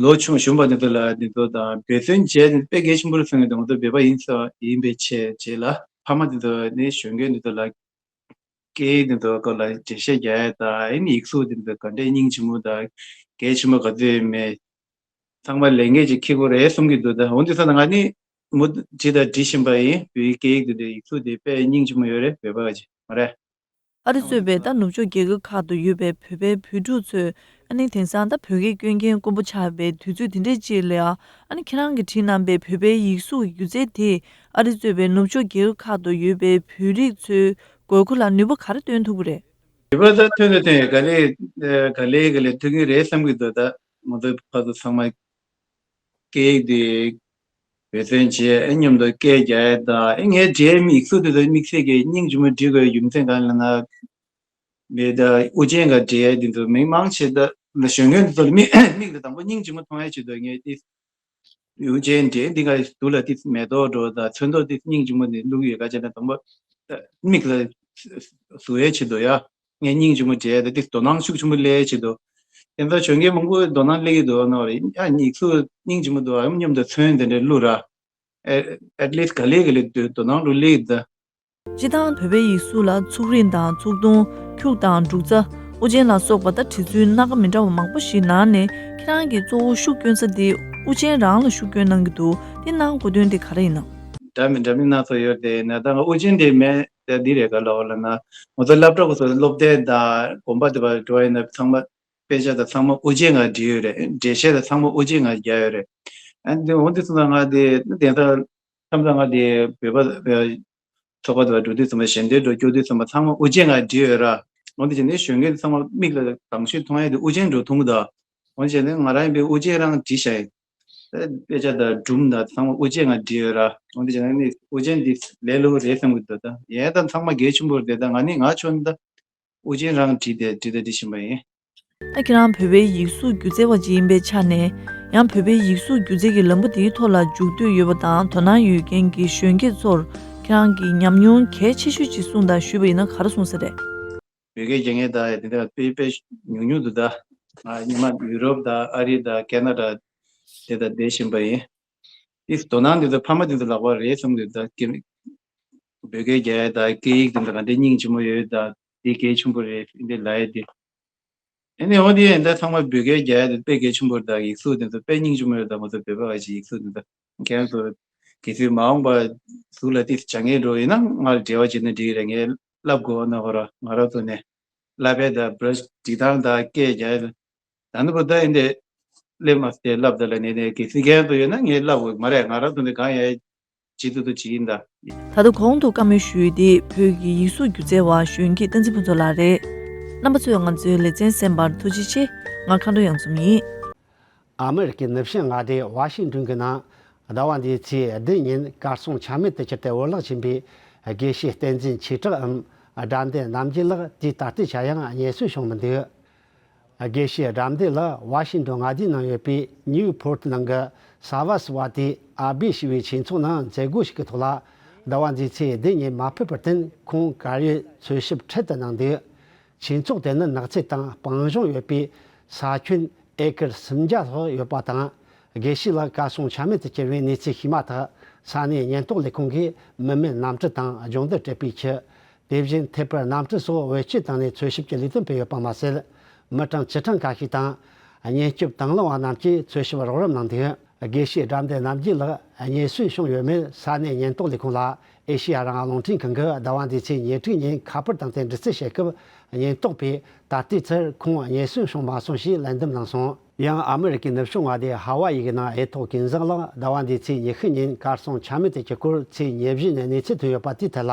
ལོ་ཆུང་གཞོན་པ་འདི་ཚོ་ལ་འདི་ཚོ་དང་འབད་བརྩོན་བྱས་ནས་དཔེ་གལ་ཆེན་པོ་རེད་བསམ་གྱི་འདུག་ང་ཚོ་བོད་པ་ཡིན་ས་ཡིན་པའི་ཆེད་རྗེས་ལ་ཕ་མ་འདི་ཚོ་ནི་གཞོན་སྐྱེས་འདི་ཚོ་ལ་སྐད་ཡིག་འདི་ཚོ་སྐོར་ལ་འགྲེལ་བཤད་རྒྱག་ཡ་དང་། ཨེ་ནི་ཡིག་གཟུགས་འདི་ཚོ་ག་འདྲའི་སྙིང་རྗེ་མོ་དང་གལ་ཆེན་པོ་ག་ཚོད་ཡོད་མེད། ཚང་མ་ལས་འགན་ཅིག་འཁྱེར་དགོས་རེད་བསམ་གྱི་འདུག་ད་འོན་ཏེ་ས་ན་ང་ནི་མུ་མཐུད་བྲིས་དང་འབྲི་བཞིན་པ་ཡིན། བོད་ཡིག་སྐད་ཡིག་འདི་འདྲའི་ཡིག་གཟུགས་འདི་དཔེ་སྙིང་རྗེ་མོ་ཡོད་རེད། བོད་པ་ཅིག་མ་རེད། ཨ་རི་གཙོས་པའི་ད་ནུབ་ཕྱོགས་རྒྱལ་ཁབ་ཁག་ཏུ་ཡོད་པའི་བོད་པའི་བོད་ཕྲུག་ཚོས། ཨ་ནི་དེང་སང་ད་བོད་སྐད་སྐྱོན་མཁན་དཀོན་པོ་ཆགས་པའི་དུས་ཚོད་དེ་འདྲའི་ཅིག་ལ། ཨ་ནི་ཁྱེད་རང་གིས་བྲིས་གནང་པའི་བོད་པའི་ཡིག་གཟུགས་སྒྱུ་རྩལ་དེས་ཨ་རི་གཙོས་པའི་ནུབ་ཕྱོགས་རྒྱལ་ཁབ་ཁག་ཏུ་ཡོད་པའི་བོད་རིགས་ཚོའི་དགོས་མཁོ་ལ་ནུས་པ་ག་རེ་སྟོན་ཐུབ་ཀྱི་རེད། ནུས་པ་ད་ཐོན་ད་ཐོན་ཡོད། ག་ལེ་ག་ལེ་ག་ལེ་ཐོན་གྱི་རེད་བསམ་གྱི་འདུག་ད་ང་ཚོའི་ཕར་ཚུར་ཚང་མ་སྐད་ཡིག་དེ་འབད་བརྩོན་བྱས། ཨེ་མཉམ་དུ་སྐད་རྒྱག་ཡ་དང་། ཨེ་ངའི་འབྲི་ཡའི་ཡིག་གཟུགས་དེ་ཚོ་དམིགས་བསལ་གྱི་སྙིང་རྗེ་མོ་འབྲི་དགོས་རྒྱུ་མཚན་གང་ལབ་ན། མི་ད་དབུ་ཅན་གྱི་འབྲི་ཡ་དེ་ཚོ་མི་མང་ཆེ་ད་ལ་གཞོན་སྐྱེས་དེ་ཚོ་ལ་མིག་མིག་ལ་དང་པོ་སྙིང་རྗེ་མོ་མཐོང་ཡ་ཆེད་དུ། ངས་དེ་དབུ་ཅན་འབྲི་འདི་ག་དུ་ལ་དེ་མེ་ཏོག་འདྲ་དང་ཚོན་མདོག་དེ་སྙིང་རྗེ་མོ་དེ་བླུགས་ཡོད། ག་བྱས་ན་དང་པོ་མིག་ལ་བཟོ་ཡ་ཆེད་དུ་ཡ། ངས་སྙིང་རྗེ་མོ་བྱས་ཏེ་དེ་དོ་སྣང་ཤུགས་ཆེན་པོ་སླེབས་བྱེད་དོ། དེ་ཚོ་གཞོན་སྐྱེས་མང་པོས་དོ་སྣང་སླེབས་ཀྱི་འདུག་ནོ་རེད། ཡ་ཡིག་གཟུགས་སྙིང་རྗེ་མོ་འདུག་ཨ་མཉམ་དུ་ཚོན་དེ་འདྲ་བླུགས་ར། at least ག་ལེ་ག་ལེ་དོ་དོ་སྣང་རུ་སླེབས་ཀྱི་འདུག་སྤྱིར་བཏང་བོད་པའི་ཡིག་གཟུགས་ལ་ཚུགས་རིང་དང་ཚུགས་ཐུང་། འཁྱུག་དང་འབྲུག་རྩ། དབུ་ཅན་ལ་སོགས་པ་ད་བྲིས་ཚུལ་སྣ་ཁ་མི་འདྲ་བ་མང་པོ་ཞིག་ནང་ནས་ཁྱེད་རང་གིས་གཙོ་བོ་ཤུགས་སྐྱོན་ས་དེ་དབུ་ཅན་རང་ལ་ཤུགས་སྐྱོན་གནང་གི་འདུག་དེ་གནང་དགོས་དོན་དེ་ག་རེ་ཡིན་ནམ། འདྲ་མི་འདྲ་མི་སྣ་ཚོགས་ཡོད་དེ་ན། ད་ང་དབུ་ཅན་དེ་མེད་དེ་འདི་རེད། ག་ལ་འོ་ལ་ན་ང་ཚོ་སློབ་གྲྭ་ཁོ་ཚོ་སློབ་དེབ་དང་དགོན་པ་དེ་བར་འགྲོ་ཡིན་ན་ཚང་མ་དཔེ་ཆ་དང་ཚང་མ་དབུ་ཅན་ང་བྲིས་ཡོད་རེད། འགྲེལ་བཤད་དང་ཚང་མ་དབུ་ཅན་ང་རྒྱག་ཡོད་རེད། ཨ་འདི་འོ་འདི་སོང་ཙང་ང་དེ་དེ་ལྟར་མཚམས་མཚམས་ང་དེ་བོད་པ་ཚོགས་པ་དེ་བར་འགྲོ་དུས་ཙམ་པ་ཞལ་འདོན་འགྲོ་སྐྱོད་དུས་ཙམ་པ་ཚང་མ་དབུ་ཅན་ང་བྲིས་ཡོད་ར། འོ་འདི་བྱས་ནས་གཞོན་སྐྱེས་ཚང་མ་མིག་ལ་དང་ཤོས་མཐོང་ཡ་དེ་དབུ་ཅན་འགྲོ་ཐུང་གི་འདུག་འོ་བྱས་ནས་ང་རང་ཡིན་པའི་དབུ་ཅན་རང་བྲིས་བཞག་ཡིན། དཔེ་ཆ་དང་སྒྲུང་དང་ཚང་མ་དབུ་ཅན་ང་བྲིས་ཡོད་ར། འོ་འདི་བྱས་ནས་ནི་དབུ་ཅན་འདི་ལས་སླ་པོ་རེད་བསམ་གི་འདུག་ད་ཡས་ད་ཚང་མ་གལ་ཆེན་པོ་རེད། ད་ང་ནི་ང་ཆོ་ནི་ད་དབུ་ཅན་རང་བྲིས་ཏེ་བྲིས་ཏེ་བྲིས་བཞིན་པ་ཡིན། ད་ཁྱེད་རང་བོད་པའི་ཡིག་གཟུགས་སྒྱུ་རྩལ་བ་ཅིག་ཡིན་པའི་ཆ་ནས། ཡང་བོད་པའི་ཡིག་གཟུགས་སྒྱུ་རྩལ་གྱི་ལམ་བུ་དེའི་ཐོག་ལ་འཇུག་འདོད་ཡོད་པ་དང་དོ་སྣང་ཡོད་མཁན་གྱི་གཞོན་སྐྱེས་ཚོར་ཁྱེད་རང་གིས་ཉམས་མྱོང་གལ་ཆེ་ཤོས་ཅིག་གསུངས་དང་ཞུས་པ་ཡིན་ན་ག་རེ་གསུངས་ས་རེད། བོད་སྐད་རྒྱག་མཁན་དང་དེ་འདྲ་དཔེ་དཔེ་ཉུང་ཉུང་འདུག་ད་ང་སྔོན་མ་ཡུ་རོབ་དང་ཨ་རི་དང་ཁེ་ན་ཌ་དེ་དང་བསྡད་བཞིན་པ་ཡིན། དེ་དོ་སྣང་དེ་ཚོ་ཕ་མ་དེ་ཚོ་ལག་པ་རེད་བསམ་གྱི་འདུག་ད་བོད་སྐད་རྒྱག་ཡ་དང་སྐད་ཡིག་དེ་ཚོ་ག་འདྲའི་སྙིང་རྗེ་མོ་ཡོད་དང་དེ་གལ་ཆེན་པོ་རེད་འདི་ལབ་ཡ་དེ། ཨ་ནི་འོ་དེ་ཡིན་ད་ཚང་མ་བོད་སྐད་རྒྱག་ཡ་དེ་དཔེ་གལ་ཆེན་པོ་རེད། ད་ཡིག་གཟུགས་དེ་ཚོ་དཔེ་སྙིང་རྗེ་མོ་ཡོད། ད་ང་ཚོ་བོད་པ་བ་ཞིག་ཡིག་གཟུགས་དེ་ཚོ་ཁྱེད་ཚོ་གལ་སྲིད་མ་འོངས་པ་ཟུར་ལ་ཏིས་སྦྱང་མཁན་འགྲོ་ཡིན་ན་ང་ལ་འབྲེལ་བ་བྱེད་ན་འགྲིག་རེད། ངས་བསླབ་དགོས་ན་ཧོ་ར་ང་རང་ཚོ་ནས་བསླབ་པའི་ད་བྷ་ར་ཤི་སྒྲིག་སྟངས་དང་སྐད་རྒྱག་ཡ་ད་ནི་བུ་ད་ཡིན་ཏེ་སླེབས་མ་སྟེ་བསླབ་ད་ལ་ནས་ནས་གལ་སྲིད་མཁན་ཚོ་ཡོད་ན་ངས་བསླབ་དགོས་མ་རེད། ང་རང་ཚོ་ནས་གང་ཡ་བྱེད་ཐུབ་ཐུབ་བྱེད་ཡིན་ད། ད་ལྟ་གོང་དུ་བཀའ་མོལ་ཞུས་ཏེ་བོད་ཀྱི་ཡིག་གཟུགས་སྒྱུ་རྩལ་བ་གཞོན་སྐྱེས་བསྟན་འཛིན་ཕུན་ཚོགས་ལགས་རེད། རྣམ་པ་ཚོས་ང་ཚོའི་ལེ་ཚན་གསན་པར་ཐུགས་རྗེ་ཆེ། ང་མཁའ་འགྲོ་གཡང་འཛོམས་ཡིན། ཨ་མི་རི་ཀའི་ནུབ་བྱང་མངའ་སྡེ་ཝ་ཤིང་ཏོན་གྱི་ནང་ཟླ་བ་འདིའི་ཚེས་བདུན་ཉིན་གར་སོང་ཆ་མེད་དུ་གྱུར་ཏེ་འུར་ལག་ཕྱིན་པའི་དགེ་བཤེས་བསྟན་འཛིན་ཆོས་གྲགས་འམ་དགྲ་འདུལ་རྣམ་རྒྱལ་ལགས་དུས་ད་ལྟའི་ཆར་ཡང་རྙེད་སོན་བྱུང་མི་འདུག་དགེ་བཤེས་དགྲ་འདུལ་ལགས་ཝ་ཤིང་ཏོན་མངའ་སྡེའི་ནང་ཡོད་པའི་ནིའུ་ཕོར་ཊི་ནང་གི་ས་ཝ་སི་ཝ་ཏི་ཨ་བྷི་ཞེས་པའི་ཆོས་ཚོགས་ནང་མཛད་སྒོ་ཞིག་གི་ཐོག་ལ་ཟླ་བ་འདིའི་ཚེས་བདུན་ཉིན་མ་ཕེབས་པར་བརྟེན་ཁོང་གར་ཡོད་འཚོལ་ཞིབ་འཕྲལ་དུ་གནང་འདུག་ཆོས་ཚོགས་དེ་ནི་ནགས་ཚལ་དང་སྤང་ལྗོངས་ཡོད་པའི་ས་ཁྱོན་ཨེ་ཀར་སུམ་བརྒྱ་ལྷག་ཡོད་པ་དང་། དགེ་བཤེས་ལགས་གར་སོང་ཆ་མེད་དུ་གྱུར་བའི་གནས་ཚུལ་ཤེས་མ་ཐག་ས་གནས་ཉེན་རྟོག་ལས་ཁུངས་ཀྱིས་མི་མེད་གནམ་གྲུ་དང་སྦྱོང་བརྡར་སྤྲད་པའི་ཁྱི། དེ་བཞིན་ཐད་པར་གནམ་གྲུ་སོགས་བེད་སྤྱོད་བཏང་ནས་འཚོལ་ཞིབ་ཀྱི་ལས་དོན་སྤེལ་ཡོད་པ་མ་ཟད། མི་གྲངས་བཅུ་གྲངས་ཁ་ཤས་དང་། གཉེན་སྐྱོབ་དང་བླངས་པ་རྣམས་ཀྱིས་འཚོལ་ཞིབ་རོགས་རམ་གནང་འདུག་དགེ་བཤེས་དགྲ་འདུལ་རྣམ་རྒྱལ་ལགས་རྙེད་སོན་བྱུང་ཡོད་མེད་ས་གནས་ཉེན་རྟོག་ལས་ཁུངས་ལ་ཨེ་ཤེ་ཡ་རང་དབང་རླུང་འཕྲིན་ཁང་གིས་ཟླ་བ་འདིའི་ཚེས་ཉེར་དྲུག་ཉིན་ཁ་པར་བཏང་སྟེ་འདྲི་རྩད་བྱེད་སྐབས། ཉེན་རྟོག་པས་ད་ལྟའི་ཚེར་ཁོང་རྙེད་སོན་བྱུང་མ་སོང་ཞེས་ལན་འདེབས་གནང་སོང་། ཡང་ཨ་མི་རི་ཀའི་ནུབ་བྱང་མངའ་སྡེ་ཧ་ཝ་ཡི་གི་ནང་ཨེ་ཐོག་ཀུན་བཟང་ལགས་ཟླ་བ་འདིའི་ཚེས་ཉི་ཤུ་ཉིན་གར་སོང་ཆ་མེད་དུ་གྱུར་སྐོར་ཚེས་ཉེར་བཞི་ཉིན་གནས་ཚུལ་ཐོན་ཡོད་པ་དེའི་ཐད་ལ།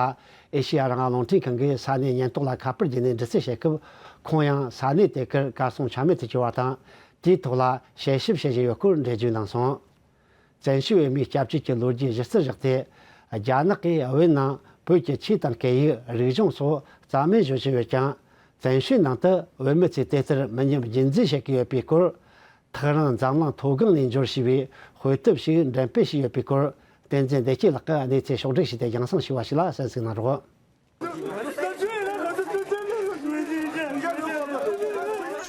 ཨེ་ཤེ་ཡ་རང་དབང་རླུང་འཕྲིན་ཁང་གིས་ས་གནས་ཉེན་རྟོག་ལ་ཁ་པར་བརྒྱུད་ནས་འདྲི་རྩད་བྱེད་སྐབས། ཁོང་ཡང་ས་གནས་དེ་གར་གར་སོང་ཆ་མེད་དུ་གྱུར་བ་དང་། དེའི་ཐོག་ལ་དཔྱད་ཞིབ་བྱེད་བཞིན་ཡོད་སྐོར་འགྲེལ་བརྗོད་གནང་སོང་། བཙན་བྱོལ་བོད་མིའི་སྐྱབས་བཅོལ་གྱི་ལོ་རྒྱུས་གཞི་རྩར་བཞག་སྟེ། རྒྱ་ནག་གིས་བོད་ནང་བོད་ཀྱི་ཆོས་དང་སྐད་ཡིག་རིག་གཞུང་སོགས་རྩ་མེད་བཟོ་བཞིན་ཡོད་ཀྱང་། བཙན་བྱོལ་ནང་དུ་བོད་མི་ཚོས་དེ་ལྟར་མི་ཉམས་རྒྱུན་འཛིན་བྱེད་ཀྱི་ཡོད་པའི་སྐོར། ཐག་རིང་འཛམ་གླིང་མཐོ་སྒང་ནས་འབྱོར་ཞེས་པའི་དཔེ་དེབ་ཞིག་འགྲེམས་སྤེལ་བྱས་ཡོད་པའི་སྐོར། བསྟན་འཛིན་བདེ་སྐྱིད་ལགས་ཀྱིས་གནས་ཚུལ་ཕྱོགས་བསྒྲིགས་བྱས་ཏེ་རྒྱང་སྲིང་ཞུས་པ་ཞིག་ལ་གསན་གཟིགས་གནང་རོགས།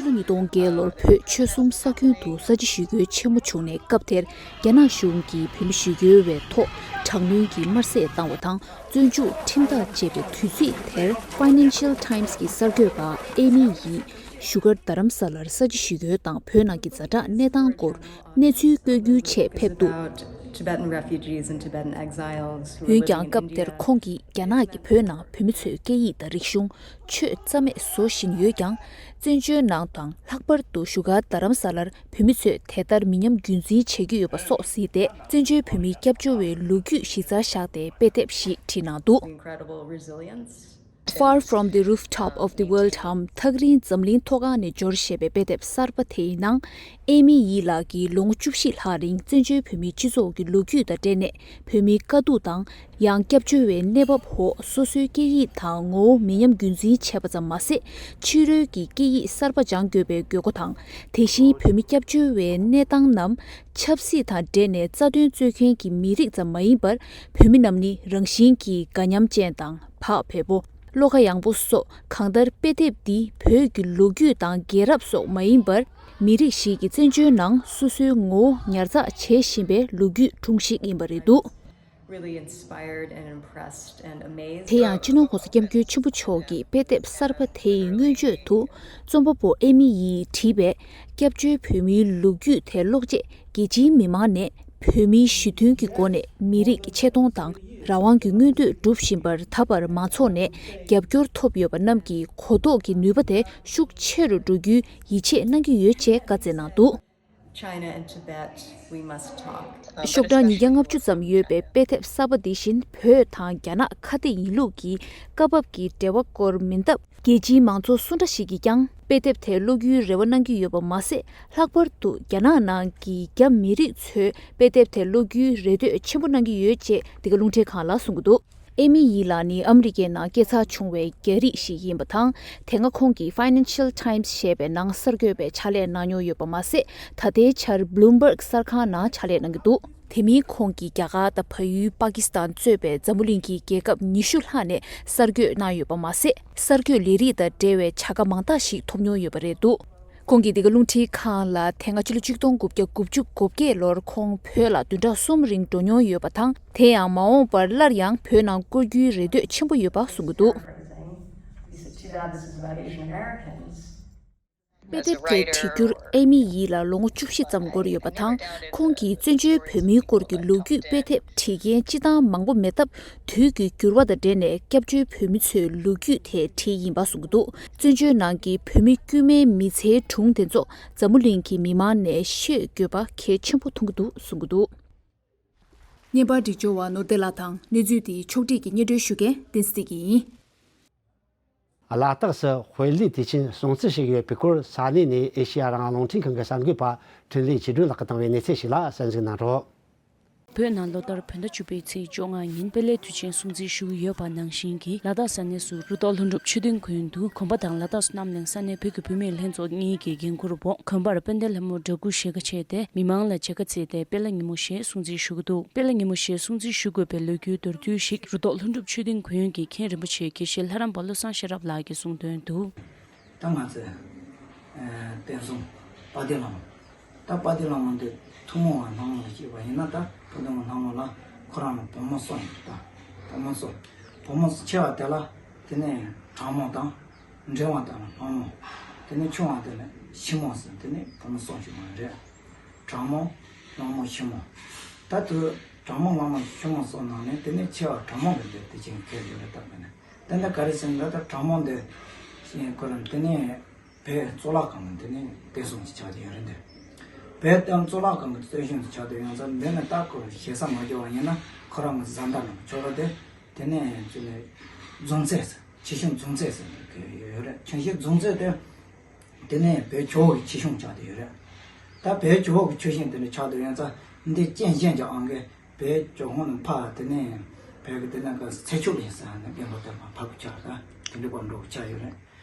ཕྱི་ལོ་ཉིས་སྟོང་བརྒྱད་ལོར་བོད་ཆོལ་གསུམ་ས་ཁུལ་དུ་ས་བྱི་ཞི་རྒོལ་ཆེན་མོ་བྱུང་ནས་སྐབས་དེར་རྒྱ་ནག་གཞུང་གིས་བོད་མི་ཞི་རྒོལ་བའི་ཐོག་དྲག་གནོན་གྱིས་དམར་གསོད་བཏང་བ་དང་བཙོན་འཇུག་ཁྲིམས་ཐག་བཅད་པའི་དུས་ཚིགས་དེར་Financial Times་གྱི་གསར་འགོད་པ་ཨེ་མི་ཡིས་བཞུགས་སྒར་རྡ་རམ་ས་ལར་ས་བྱི་ཞི་རྒོལ་དང་བོད་ནང་གི་ཛ་དྲག་གནས་སྟངས་སྐོར་གནས་ཚུལ་བཀོད་རྒྱུའི་ཆེད་ཕེབས་འདུག About Tibetan refugees and Tibetan exiles who were འོན་ཀྱང་སྐབས་དེར་ཁོང་གིས་རྒྱ་ནག་གིས་བོད་ནང་བོད་མི་ཚོའི་སྐད་ཡིག་དང་རིག་གཞུང་། ཆོས་རྩ་མེད་བཟོ་བཞིན་ཡོད་ཀྱང་། བཙན་བྱོལ་ནང་དང་ལྷག་པར་དུ་བཞུགས་སྒར་རྡ་རམ་ས་ལར་བོད་མི་ཚོས་དེ་ལྟར་མི་ཉམས་རྒྱུན་འཛིན་བྱེད་ཀྱི་ཡོད་པ་སོགས་གཟིགས་ཏེ། བཙན་བྱོལ་བོད་མིའི་སྐྱབས་བཅོལ་བའི་ལོ་རྒྱུས་གཞི་རྩར་བཞག་སྟེ་དཔེ་དེབ་ཞིག་བྲིས་གནང་འདུག Incredible resilience. Far from the Rooftop of the World་འམ། ཐག་རིང་འཛམ་གླིང་མཐོ་སྒང་ནས་འབྱོར་ཞེས་པའི་དཔེ་དེབ་གསར་པ་དེའི་ནང་། ཨེ་མི་ཡི་ལགས་ཀྱིས་ལོ་ངོ་བཅུ་བཞི་ལྷག་རིང་བཙན་བྱོལ་བོད་མིའི་སྤྱི་ཚོགས་ཀྱི་ལོ་རྒྱུས་དང་འབྲེལ་ནས་བོད་མིའི་དཀའ་སྡུག་དང་། ཡང་སྐྱབས་བཅོལ་བའི་གནས་བབ་འོག་སོ་སོའི་སྐད་ཡིག་དང་ངོ་བོ་མི་ཉམས་རྒྱུན་འཛིན་བྱས་པ་ཙམ་མ་ཟད། ཕྱི་རོལ་གྱི་སྐད་ཡིག་གསར་པ་སྦྱང་དགོས་པའི་དགོས་མཁོ་དང་། དེ་བཞིན་བོད་མི་སྐྱབས་བཅོལ་བའི་གནས་སྟངས་རྣམས་ཆབ་སྲིད་དང་འབྲེལ་ནས་རྩ་དོན་རྩོད་མཁན་གྱི་མི་རིགས་ཙམ་མ་ཡིན་པར། བོད་མི་རྣམས་ནི་རང་བཞིན་གྱིས་དགའ་ཉམས་ཅན་དང་བག་ཕེབས་པོ། བློ་ཁ་ཡངས་པོ་སོགས། གང་ལྟར་དཔེ་དེབ་འདིས་བོད་ཀྱི་ལོ་རྒྱུས་དང་རྒྱལ་རབས་སོགས་མ་ཡིན་པར། མི་རིགས་ཤིག་གིས་བཙན་བྱོལ་ནང་སོ་སོའི་ངོ་བོ་ཉར་ཚགས་བྱེད་བཞིན་པའི་ལོ་རྒྱུས་དྲུང་ཞིག་ཡིན་པ་རེད་འདུག Really inspired and impressed and amazed. དེ་ཡང་སྤྱི་ནོར་༸གོང་ས་༸སྐྱབས་མགོན་ཆེན་པོ་མཆོག་གིས་དཔེ་དེབ་གསར་པ་དེའི་མངོན་བརྗོད་དུ། རྩོམ་པ་པོ་ཨེ་མི་ཡིས་བྲིས་པའི་སྐྱབས་བཅོལ་བོད་མིའི་ལོ་རྒྱུས་དེ་ཀློག་རྗེས། རྒྱལ་སྤྱིའི་མི་མང་ནས་བོད་མིའི་ཞི་མཐུན་གྱི་སྒོ་ནས་མི་རིགས་ཀྱི་ཆེ་མཐོང་དང་རང་དབང་གི་མངོན་འདོད་སྒྲུབ་བཞིན་པར་ད་བར་མང་ཚོགས་ནས་རྒྱབ་སྐྱོར་ཐོབ་ཡོད་པ་རྣམས་ཀྱི་གོ་རྟོགས་ཀྱི་ནུས་པ་དེ་ཤུགས་ཆེ་རུ་འགྲོ་རྒྱུའི་ཡིད་ཆེས་གནང་གི་ཡོད་ཅེས་བཀའ་སྩལ་གནང་འདུག China and Tibet, we must talk. ཤོག་གྲངས་ཉིས་བརྒྱ་ལྔ་བཅུ་ཙམ་ཡོད་པའི་དཔེ་དེབ་གསར་པ་འདི་བཞིན་བོད་དང་རྒྱ་ནག་ཁ་གཏད་ཡིན་ལུགས་ཀྱི་སྐབས་བབ་ཀྱི་འབྲེལ་བ་སྐོར་མིན་སྟབས། རྒྱལ་སྤྱིའི་མང་ཚོགས་སུ་འདྲ་ཞིག་གིས་ཀྱང་དཔེ་དེབ་དེ་ཀློག་རྒྱུའི་རེ་བ་གནང་གི་ཡོད་པ་མ་ཟད། ལྷག་པར་དུ་རྒྱ་ནག་ནང་གི་རྒྱ་མི་རིགས་ཚོས་དཔེ་དེབ་དེ་ཀློག་རྒྱུའི་རེ་འདོད་ཆེན་པོ་གནང་གི་ཡོད་ཅེས་འདི་ག་རླུང་འཕྲིན་ཁང་ལ་གསུངས་ཀྱི་འདུག་ཨེ་མི་ཡི་ལགས་ནི་ཨ་མི་རི་ཀའི་ནང་སྐྱེས་འཚར་བྱུང་བའི་རྒྱ་རིགས་ཤིག་ཡིན་པ་དང་། དེ་སྔ་ཁོང་གིས་Financial Times་ཞེས་པའི་ནང་གསར་འགོད་པའི་ཕྱག་ལས་གནང་མྱོང་ཡོད་པ་མ་ཟད། ད་ལྟའི་ཆར་Bloomberg་གསར་ཁང་ནང་ཕྱག་ལས་གནང་གི་འདུག་དེ་མིན་ཁོང་གིས་རྒྱ་གར་དང་བལ་ཡུལ། པ་ཀི་སི་ཐན་གཙོས་པའི་འཛམ་བུ་གླིང་གི་རྒྱལ་ཁབ་ཉི་ཤུ་ལྷག་ནས་གསར་འགོད་གནང་ཡོད་པ་མ་ཟད། གསར་འགོད་ལས་རིགས་དང་འབྲེལ་བའི་བྱ་དགའ་མང་དག་ཞིག་ཐོབ་མྱོང་ཡོད་པ་རེད་འདུག་ཁོང་གིས་འདི་ག་རླུང་འཕྲིན་ཁང་ལ་དེ་སྔ་ཕྱི་ལོ་ཆིག་སྟོང་དགུ་བརྒྱ་དགུ་བཅུ་གོ་བརྒྱད་ལོར་ཁོང་བོད་ལ་བདུན་ཕྲག་གསུམ་རིང་འགྲོ་མྱོང་ཡོད་པ་དང་། དེ་ཡང་མ་འོངས་པར་སླར་ཡང་བོད་ནང་བསྐོར་རྒྱུའི་རེ་འདོད་ཆེན་པོ་ཡོད་པ་གསུངས་ཀྱི་འདུག He said, "Too bad this is about Asian Americans." དཔེ་དེབ་དེ་བྲིས་རྒྱུར་ཨེ་མི་ཡིས་ལ་ལོ་ངོ་བཅུ་བཞི་ཙམ་འགོར་ཡོད་པ་དང་། ཁོང་གིས་བཙན་བྱོལ་བོད་མིའི་སྐོར་གྱི་ལོ་རྒྱུས་དཔེ་དེབ་བྲིས་མཁན་སྤྱི་བཏང་མང་པོ་མེད་སྟབས། དུས་ཀྱི་འགྱུར་བ་དང་འབྲེལ་ནས་སྐྱབས་བཅོལ་བོད་མི་ཚོའི་ལོ་རྒྱུས་དེ་བྲིས་ཡིན་པ་གསུངས་ཀྱི་འདུག་བཙན་བྱོལ་ནང་གི་བོད་མི་དཀྱུས་མའི་མི་ཚེའི་སྒྲུང་དེ་ཚོ་འཛམ་བུ་གླིང་གི་མི་མང་ནས་ཤེས་དགོས་པ་གལ་ཆེན་པོ་མཐོང་གི་འདུག་གསུངས་ཀྱི་འདུག་བརྙན་པར་སྒྲིག་སྦྱོར་བ་ནོར་བདེ་ལགས་དང་། གནས་ཚུལ་དེའི་ཕྱོགས་བསྒྲིགས་ཀྱིས་སྙན་སྒྲོན་ཞུ་མཁན་བསྟན་འཛིན་བདེ་སྐྱིད་ཡིན། ལ་དྭགས་སུ་དཔེ་ལས་དུས་ཆེན་སྲུང་བརྩི་ཞུ་གི་ཡོད་པའི་སྐོར་ས་གནས་ནས་ཨེ་ཤེ་ཡ་རང་དབང་རླུང་འཕྲིན་ཁང་གི་གསར་འགོད་པ་འཕྲིན་ལས་ཆོས་སྒྲོན་ལགས་ཀྱིས་བཏང་བའི་གནས་ཚུལ་ཞིག་ལ་གསན་གཟིགས་གནང་རོགས། བོད་ནང་ལོ་ལྟར་བོད་ཟླ་བཅུ་པའི་ཚེས་བཅོ་ལྔ་ཉིན་དཔེ་ལས་དུས་ཆེན་སྲུང་བརྩི་ཞུ་གི་ཡོད་པ་ནང་བཞིན་གྱི་ལ་དྭགས་ས་གནས་སུ་རུ་ཐོག་ལྷུན་གྲུབ་ཆོས་སྡིངས་དགོན་དུ་དགོན་པ་དང་ལ་དྭགས་སུ་གནམ་གླིང་ས་གནས་བོད་ཀྱི་བུད་མེད་ལྷན་ཚོགས་གཉིས་ཀྱིས་འགན་འཁུར་འོག་དགོན་པར་དཔལ་ལྡན་ལྷ་མོ་འདྲ་སྐུ་ཞལ་དཀར་ཆེ་སྟེ་མི་མང་ལ་མཇལ་ཁ་བྱས་ཏེ་དཔལ་ལྷ་ཉིན་མོ་ཞེས་སྲུང་བརྩི་ཞུ་གི་འདུག་དཔལ་ལྷ་ཉིན་མོ་ཞེས་སྲུང་བརྩི་ཞུ་དགོས་པའི་ལོ་རྒྱུས་མདོར་བསྡུས་ཤིག་རུ་ཐོག་ལྷུན་གྲུབ་ཆོས་སྡིངས་དགོན་གྱི་མཁན་རིན་པོ་ཆེ་དགེ་བཤེས་ལྷ་རམས་པ་བློ་བཟང་ཤེས་རབ་ལགས་ཀྱིས་གསུངས་དོན་དུ། ད་ང་ཚོས་ཨ་བསྟན་སྲུང་དཔལ་ལྡན་ལྷ་མོ། ད་དཔལ་ལྡན་ལྷ་མོ་འདི་ཐུན་མོང་བ་ལྷ་མོ་ལ་བཤད་པ་ཡིན་ན། ད་དཔལ་ལྡན་ལྷ་མོ་ལ་ཁོ་རང་ལ་བུ་མོ་གསུམ་ཡོད། ད་བུ་མོ་གསུམ། བུ་མོ་ཆེ་བ་དེ་ལ་དེ་ནས་དྲག་མོ་དང་། འབྲིང་བ་དེ་ལ་ལྷ་མོ། དེ་ནས་ཆུང་བ་དེ་ལ་ཤིང་མོ་ཟེར། དེ་ནས་བུ་མོ་གསུམ་ཞིག་མ་རེད། དྲག་མོ། གྲོང་མོ་ཆེན་མོ། ད་དུ་གྲོང་མོ་གླང་མ་ཆེན་མོ་སོགས་ནང་ནས་དེ་ནས་ཆེ་བ་གྲོང་མོ་གི་འདི་དེ་ཅན་ཁེལ་ཡོད་རེད། ད་དེ་ནས་དེ་འདྲ་ག་རེ་ཟེར་ན་ད་གྲོང་མོ་འདི་ཤིང་ཁོ་རང་དེ་ནས་བོད་གཙུག་ལག་ཁང་གི་དེ་ནས་བསྟན་སྲུང་གི་ཆགས་བསྡད་ཡོད་རེད། འདི་བོད་དང་གཙུག་ལག་ཁང་གི་བསྟན་སྲུང་གི་ཆགས་བསྡད་ཡོད་ཙང་འདི་ནས་ད་ཁོ་ཞེ་ས་མ་རྒྱོབ་པ་ཡིན་ན་ཁོ་རང་གི་བཟའ་ཟླ་རྣམས་ཆོ་ག་དེ་དེ་ནས་ཅི་ནས་རྫོང་རྩེ་ཟེར། ཆོས་སྐྱོང་རྫོང་རྩེ་ཟེར་ནས་ཡོད་རེད། ཆོས་སྐྱོང་རྫོང་རྩེ་དེ། དེ་ནས་བོད་ཇོ་བོ་གི་ཆོས་སྐྱོང་ཆགས་བསྡད་ཡོད་རེད། ད་བོད་ཇོ་བོ་གི་ཆོས་སྐྱོང་དེ་འདྲ་ཆགས་བསྡད་ཡོད་ཙང་འདི་རྐྱེན་གཞན་གྱི་ཨང་གིས་བོད་ཇོ་བོ་ནས་ཕ་དེ་ནས་བོད་ཀྱི་དེ་ནས་ག་ཚེ་མཆོག་གླིང་ཟེར་ནས་དགོན་པ་དེ་མ་ཕ་གི་ཆགས་ད་དེ་འདྲ་པར་འགྲོ་གི་ཆགས་ཡོད་རེད།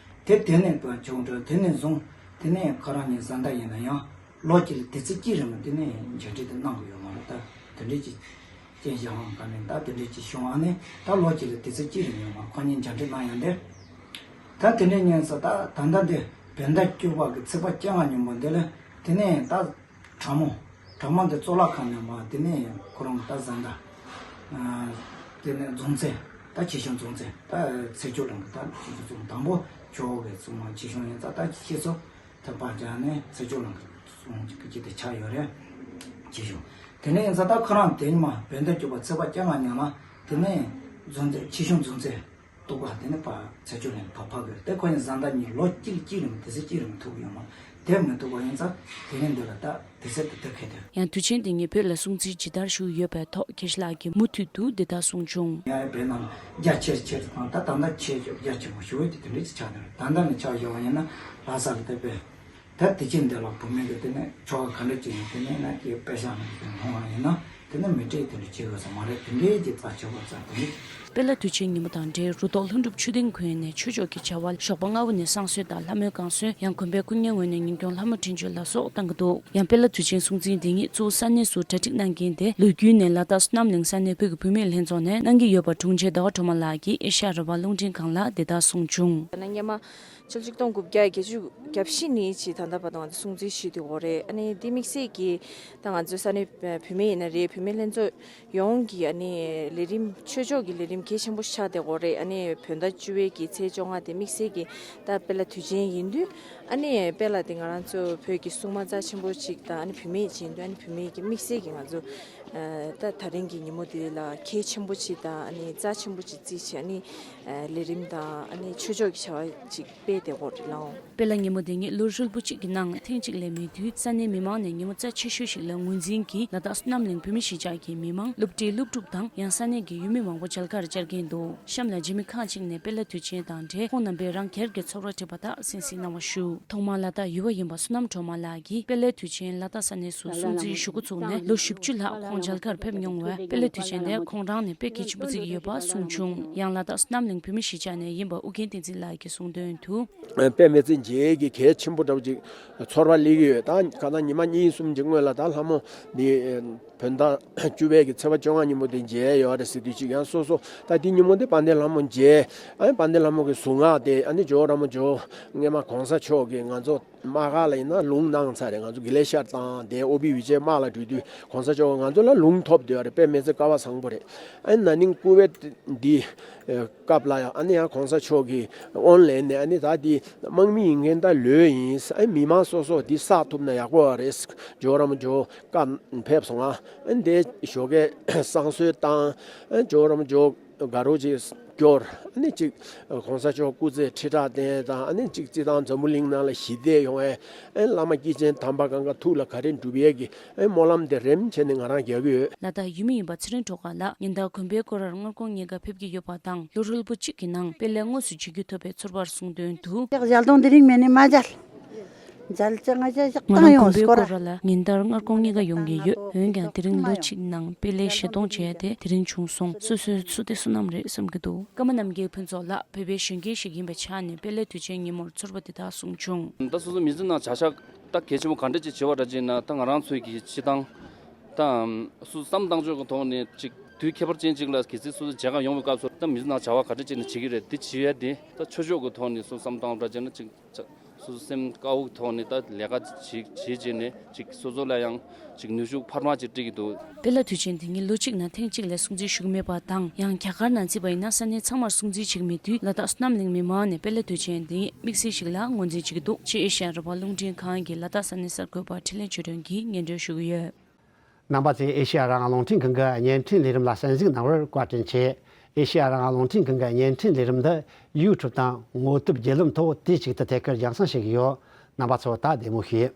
དེ་དེ་ནས་བོད་ཇོ་བོ་འགྲོ་དེ་ནས་བཟུང་དེ་ནས་ཁོ་རང་གཉིས་བཟའ་ཟླ་ཡིན་ན་ཡང་ལོ་གཅིག་ལ་དུས་ཚོད་གཅིག་རིང་ལ་དེ་ནས་མཇལ་འཕྲད་དེ་གནང་གི་ཡོད་མ་རེད། ད་དེ་འདྲ་ཅིག་རྐྱེན་གཞན་དབང་ག་ནས་ད་དེ་འདྲའི་ཅིག་བྱུང་ཨ་ནི་ད་ལོ་གཅིག་ལ་དུས་ཚོད་གཅིག་རིང་ཡོང་བ་ཁོ་གཉིས་མཇལ་འཕྲད་གནང་ཡོང་དེ། ད་དེ་འདྲའི་ཉིན་སུ་ད་ད་ལྟ་འདི་བོད་ཟླ་བཅུ་པ་གི་ཚེས་པ་བཅོ་ལྔ་ཉིན་མོ་འདི་ལ་དེ་ནས་ད་གྲོང་མོ་གྲོང་མོ་འདི་གཙུག་ལག་ཁང་ནས་མ་དེ་ནས་ཁོ་རང་ད་བཟའ་ཟླ་དེ་ནས་རྫོང་རྩེ་ད་ཆོས་སྐྱོང་རྫོང་རྩེ་ད་ཚེ་མཆོག་གླིང་གི་ད་ཆོས་སྐྱོང་རྫོང་དང་པོ་ཇོ་བོ་གི་གཙུག་མ་ཆོས་སྐྱོང་ཡིན་ཙང་ད་ཁྱེད་ཚོ། ཐེག་པ་སྦྱངས་ནས་ཚེ་མཆོག་གླིང་གི་གསུང་གི་ཅི་དེ་ཆགས་ཡོད་རེད། ཅི་ཞུ། དེ་ནས་ཡིན་ཙང་ད་ཁོ་རང་དེ་ཉི་མ་བོད་ཟླ་བཅུ་པ་ཚེས་པ་བཅོ་ལྔ་ཉིན་ལ་དེ་ནས་རྫོང་རྩེ་ཆོས་སྐྱོང་རྫོང་རྩེ་གཏུག་པ་དེ་ནས་ཕ་ཚེ་མཆོག་གླིང་ཕ་ཕ་གི་དེ་ཁོ་ཡང་བཟའ་ཟླ་གཉིས་ལོ་གཅིག་གཅིག་རིང་དེ་ཚེ་གཅིག་རིང་ཐུག་ཡོད་མ་དེ་མི་ཐུག་པ་ཡིན་ཙང་དེ་ནས་འདི་ལ་ད་དེ་ཚེ་དེ་དེ་ཁེ་དེ། ཡང་དུས་ཆེན་དེ་ཉིད་བོད་ལ་སྲུང་བརྩི་ཇི་ལྟར་ཞུས་ཡོད་པའི་ཐོག་ཁྱེད་ལགས་ཀྱིས་མུ་མཐུད་དུ་འདི་ལྟར་གསུངས་བྱུང་། ཡང་བོད་ནང་རྒྱ་ཆེར་ཆེར་དང་ད་ད་ལྟ་ཆེ་རྒྱ་ཆེན་པོ་ཞུ་འོས་དེ་དེ་འདྲ་ཅིག་ཆགས་ནས་ད་ལྟ་ནས་ཆགས་བཞག་པ་ཡིན་ན་ལྷ་ས་ལ་དེ་བས་ད་དེ་ཅན་འདི་ལ་བུད་མེད་ཀྱི་དེ་ནས་ཆོ་ག་ག་འདྲ་ཅིག་ཡིན་དེ་ནས་ན་དེ་དཔེ་ཤག་ནང་དེ་མཐོང་བ་ཡིན་ན་དེ་ནས་མི་སྤྲད་དེ་འདྲ་བྱེད་དགོས་ས་མ་རེད། དེ་འདྲའི་གི་རྩ་ཆེ་བ་རྩ་དེ་འདྲ། དཔལ་ལྷ་དུས་ཆེན་ཉིན་མོ་དང་འབྲེལ་རུ་ཐོག་ལྷུན་གྲུབ་ཆོས་སྡིངས་དགོན་ནས་ཆོས་ཕྱོགས་ཀྱི་བྱ་བ་ཞོགས་པ་སྔ་བོ་ནས་བསང་གསོལ་དང་ལྷ་མོའི་བསྐང་གསོལ། ཡང་དགོན་པའི་སྐུ་གཉེར་ངོས་ནས་ཉིན་གུང་ལྷ་མོ་འཕྲིན་བཅོལ་ལ་སོགས་གཏང་གི་འདུག་ཡང་དཔལ་ལྷ་དུས་ཆེན་སྲུང་བརྩིའི་སྡིངས་ཉིད་གཙོ་བོ་ས་གནས་སུ་གྲ་སྒྲིག་གནང་མཁན་དེ་ལོ་རྒྱུས་ནས་ལ་དྭགས་བསོད་ནམས་གླིང་ས་གནས་བོད་ཀྱི་བུད་མེད་ལྷན་ཚོགས་ནས་གནང་གི་ཡོད་པ་དྲུང་ཆེ་ཟླ་བ་སྒྲོལ་མ་ལགས་ཀྱིས་ཨེ་ཤ་ཡ་རང་དབང་རླུང་འཕྲིན་ཁང་ལ་འདི་ལྟར་གསུངས་བྱུང་། ད་ནི་སྔོན་མ་ཕྱི་ལོ་ཆིག་སྟོང་དགུ་བརྒྱ་བརྒྱད་ཅུ་གྱ་བཞི་ནས་ཅིག་ད་ལྟ་བར་དུ་ང་ཚོ་སྲུང་བརྩི་ཞུས་བསྡད་ཡོད་རེད། ཨ་ནི་འདི་དམིགས་བསལ་གྱིས་ད་ང་ཚོ་ས་གནས་བུད་མེད་ཡིན་ན་རེད། བུད་མེད་ལྷན་ཚོགས་ཡོངས་ཀྱི་ཨ་ནི་ལས་རིམ་ཆོས་ཕྱོགས་ཀྱི་ལས་རིམ་གལ་ཆེན་པོ་ཆགས་བསྡད་ཡོད་རེད། ཨ་ནི་བོད་ཟླ་བཅུ་པའི་གི་ཚེས་བཅོ་ལྔ་དེ་དམིགས་བསལ་གྱིས་ད་དཔལ་ལྷ་དུས་ཆེན་ཡིན་དུས་ཨ་ནི་དཔེར་ན་དེ་ང་རང་ཚོ་བོད་ཀྱི་སྲུང་མ་རྩ་ཆེན་པོ་ཅིག་དང་ཨ་ནི་བུད་མེད་ཅིག་ཡིན་དུས་ཨ་ནི་བུད་མེད་ཀྱི་དམིགས་བསལ་གྱི་ང་ཚོ་ད་ད་རིང་གི་ཉིན་མོ་དེ་ལ་གལ་ཆེན་པོ་ཅིག་དང་ཨ་ནི་རྩ་ཆེན་པོ་ཅིག་བརྩིས་བྱས་ཨ་ནི་ལས་རིམ་དང་ཨ་ནི་ཆོས་ཕྱོགས་ཀྱི་བྱ་བ་ཅིག་སྤེལ་བསྡད་ཡོད་རེད་ལགས། དཔལ་ལྷ་ཉིན་མོ་དེ་ཉིད་ལོ་ཧྲིལ་པོ་གཅིག་གི་ནང་ཐེངས་གཅིག་ལས་མེད་དུས་ས་གནས་མི་མང་ནས་ཉིན་མོ་རྩ་ཆེ་ཤོས་ཤིག་ལ་ངོས་འཛིན་གྱིས་ལ་དྭགས་བསོད་ནམས་གླིང་བོད་མི་གཞིས་ཆགས་ཀྱི་མི་མང་སློབ་གྲྭའི་སློབ་ཕྲུག་དང་ཡང་ས་གནས་ཀྱི་ཡུལ་མི་མང་པོ་མཇལ་ཁར་བཅར་མཁན་འདུག་གཤམ་ལ་འཇིགས་མེད་ཁག་ཅིག་ནས་དཔལ་ལྷ་དུས་ཆེན་དང་འབྲེལ་ཁོང་རྣམ་པས་རང་སྒེར་གྱི་ཚོར་བ་བྲིས་པ་དག་གསན་གཟིགས་གནང་བ་ཞུ། ཐོག་མར་ལ་དྭགས་ཡུལ་བ་ཡིན་པ་བསོད་ནམས་སྒྲོལ་མ་ལགས་ཀྱིས་དཔལ་ལྷ་དུས་ཆེན་ལ་དྭགས་ས་གནས་སུ་སྲུང་བརྩི་ཞུ་འགོ་ཚུགས་ནས་ལོ་བཞི་བཅུ་ལྷག་ཁོང་མཇལ་ཁར་ཕེབས་མྱོང་བས་དཔལ་ལྷ་དུས་ཆེན་དེ་ཁོང་རང་ནས་དཔེ་གལ་ཆེན་པོ་བརྩི་གི་ཡོད་པ་གསུངས་བྱུང་། ཡང་ལ་དྭགས་བསོད་ནམས་གླིང་བོད་མི་གཞིས་ཆགས་ནས་ཡིན་པ་ཨུ་རྒྱན་བསྟན་འཛིན་ལགས་ཀྱིས་གསུངས་དོན་དུ། དཔེ་མི་སྲིད་མཇལ་ཡས་ཀྱི་གལ་ཆེན་པོ་འདྲ་བོ་ཅིག་ཚོར་བ་སླེབས་ཀྱི་ཡོད། ད་ག་ད་ཉི་མ་གཉིས་གསུམ་ཅིག་སྔོན་ལ་ད་ལྷ་མོ་འདི་བོད་ཟླ་བཅུ་པའི་གི་ཚེས་པ་བཅོ་ལྔ་ཉིན་མོ་དེ་མཇལ་ཡས་ཡོད་རེད་ཟེར་དུས་ཅིག་ཡང་སོ་སོ་ད་དེ་ཉིན་མོ་དེ་དཔལ་ལྡན་ལྷ་མོ་མཇལ། ཨ་ནི་དཔལ་ལྡན་ལྷ་མོ་གི་གཟུངས་སྔགས་དེ་ཨ་ནི་ཇོ་བོ་ར་མོ་ཇོ་བོ་སྔོན་མ་གོང་ས་མཆོག་གིས་ང་ཚོ་དམག་སྒར་ལ་ཡིན་ན་ལུང་གནང་ཚར་རེད། ང་ཚོ་དགེ་ལེགས་ཤར་དང་དེ་ཨོ་བི་ཝི་ཅེ་དམག་ལ་འགྲོ་དུས་གོང་ས་མཆོག་ང་ཚོ་ལ་ལུང་ཐོབ་བསྡད་ཡོད་རེད། དཔེ་མི་སྲིད་སྐལ་བ་བཟང་པོ་རེད། ཨ་ནི་ན་ནིང་སྐུ་བལ་འདི་སྐབས་ལ་ཡང་ཨ་ནི་ཡང་གོང་ས་མཆོག་གིས་དབོན་ལེན་ནས་ཨ་ནི་ད་འདི་དམག་མི་ཡིན་མཁན་ད་ལོས་ཡིན། ཨ་ནི་མི་མང་སོ་སོ་འདི་བསགས་ཐུབ་ན་ཡག་པོ་རེད། ཇོ་བོ་ར་མོ་ཇོ་བོ་སྐབས་ཕེབས་སོང་ང་། ཨ་ནི་དེ་ཞོགས་ཀས་བསང་གསོལ་བཏང་། ཨ་ནི་ཇོ་བོ་ར་མོ་ཇོ་བོ་དགའ་རོགས་ཅིག་སྐྱོར། ཨ་ནི་ཅིག་གོང་ས་མཆོག་སྐུ་ཚེ་ཁྲི་ཕྲག་བརྟན་དང་ཨ་ནི་ཅིག་རྩི་ཐང་འཛམ་བུ་གླིང་ནང་ལ་ཞི་བདེ་ཡོང་བའི་ཨ་ནི་བླ་མ་སྐྱེས་ཆེན་དམ་པ་གང་ག་ཐུགས་ལ་ག་རེ་འགྲུབ་ཡས་ཀྱི་ཨ་ནི་སྨོན་ལམ་དེ་རིམ་བྱས་ནས་ང་རང་རྒྱག་གི་ཡོད། ལ་དྭགས་ཡུལ་མི་ཡིན་པ་ཚེ་རིང་སྒྲོལ་དཀར་ལགས་ཉིན་ལྟར་དགོན་པའི་སྐོར་རར་སྔར་ཁོང་གཉིས་ཀ་ཕེབས་ཀྱི་ཡོད་པ་དང་ལོ་ཧྲིལ་པོ་གཅིག་གི་ནང་དཔལ་ལྷའི་དངོས་སུ་མཇལ་རྒྱུ་ཐོབ་པའི་ཚོར་བར་གསུངས་དོན་དུ། ཞག་ཞལ་གདོང་དེ་རིང་མེད་ནི་མ་མཇལ། མཇལ་ཅི་ང་ཅག་ཞག་ང་བཏང་རང་ཡོང་དགོན་པའི་སྐོར་སྐོར་ར་ལ་ཉིན་ལྟར་སྔར་ཁོང་གཉིས་ཀ་ཡོང་གི་ཡོད། འོན་ཀྱང་དེ་རིང་ལོ་གཅིག་ནང་དཔལ་ལྷའི་ཞལ་གདོང་མཇལ་ཏེ་དེ་རིང་བྱུང་སོང་། སོ་སོའི་བསོད་བདེ་བསོད་ནམས་རེད་བསམ་གྱི་འདུག་ཀརྨ་རྣམ་རྒྱལ་ཕུན་ཚོགས་ལགས་བོད་པའི་གཞོན་སྐྱེས་ཤིག་ཡིན་པའི་ཆ་ནས་དཔལ་ལྷའི་དུས་ཆེན་ཉིན་མོར་ཚོར་བ་འདི་དག་གསུངས་བྱུང་། ད་སོ་སོ་མི་ཚེ་ནང་བྱ་གཞག་ད་གལ་ཆེན་པོ་ག་འདྲ་ཅིག་བྱེད་པ་འདྲ་ཅིག་ན་ད་ང་རང་ཚོའི་གི་སྤྱི་བཏང་ད་སུ་བསམ་བཏང་ཕྱོགས་ཀྱི་ཐོག་ནས་ཅིག་དུས་ཁྱད་པར་ཅན་ཅིག་ལ་གལ་སྲིད་སོ་སོ་མཇལ་ཁ་ཡོང་བའི་སྐབས་སུ་ད་མི་ཚེ་ནང་བྱ་བ་ག་འདྲ་ཅིག་ནས་བྱེད་ཀྱི་རེད། འདི་བྱེད་ཡ་འདི་ད་ཆོས་ཕྱོགས་ཀྱི་ཐོག་ནས་སུ་བསམ་བཏང་འདྲ་ཅིག་ན་ཅིག་སོ་སོ་སེམས་དཀར་པོའི་ཐོག་ནས་ད་ལས་ཀ་བྱེད་བྱེད་བྱས་ནས་ཅིག་སོ་སོ་ལ་ཡང་ཅིག་ནུས་ཤུགས་འཕར་མ་ཅིག་སྤྲད་ཀྱི་འདུག་དཔལ་ལྷ་དུས་ཆེན་འདི་ཉིད་ལོ་གཅིག་ནང་ཐེངས་གཅིག་ལས་སྲུང་བརྩི་ཞུ་གི་མེད་པ་དང་ཡང་རྒྱ་གར་ནང་བརྩིས་པ་ཡིན་ན་ས་གནས་ཚང་མར་སྲུང་བརྩི་བྱེད་ཀྱི་མེད་དུས་ལ་དྭགས་བསོད་ནམས་གླིང་མི་མང་ནས་དཔལ་ལྷ་དུས་ཆེན་འདི་ཉིད་དམིགས་བསལ་ཞིག་ལ་ངོས་འཛིན་བྱེད་ཀྱི་འདུག་ཅེས་ཨེ་ཤ་ཡ་རང་དབང་རླུང་འཕྲིན་ཁང་གི་ལ་དྭགས་ས་གནས་གསར་འགོད་པར་འཕྲིན་ལན་ཆོས་སྒྲོན་གྱིས་སྙན་སྒྲོན་ཞུ་གི་ཡོད། རྣམ་པ་ཚོས་ཨེ་ཤེ་ཡ་རང་དབང་རླུང་འཕྲིན་ཁང་གི་བརྙན་འཕྲིན་ལས་རིམ་ལ་གསན་གཟིགས་གནང་བར་བཀའ་དྲིན་ཆེ། ཨེ་ཤེ་ཡ་རང་དབང་རླུང་འཕྲིན་ཁང་གི་བརྙན་འཕྲིན་ལས་རིམ་འདི་ཡུ་ཊུབ་དང་ངོ་དེབ་བརྒྱུད་ལམ་ཐོག་དུས་གཅིག་ཏུ་ཐད་ཀར་རྒྱང་སྲིང་བྱེད་ཀྱི་ཡོད། རྣམ་པ་ཚོ་ད་བདེ་མོ་བྱོས།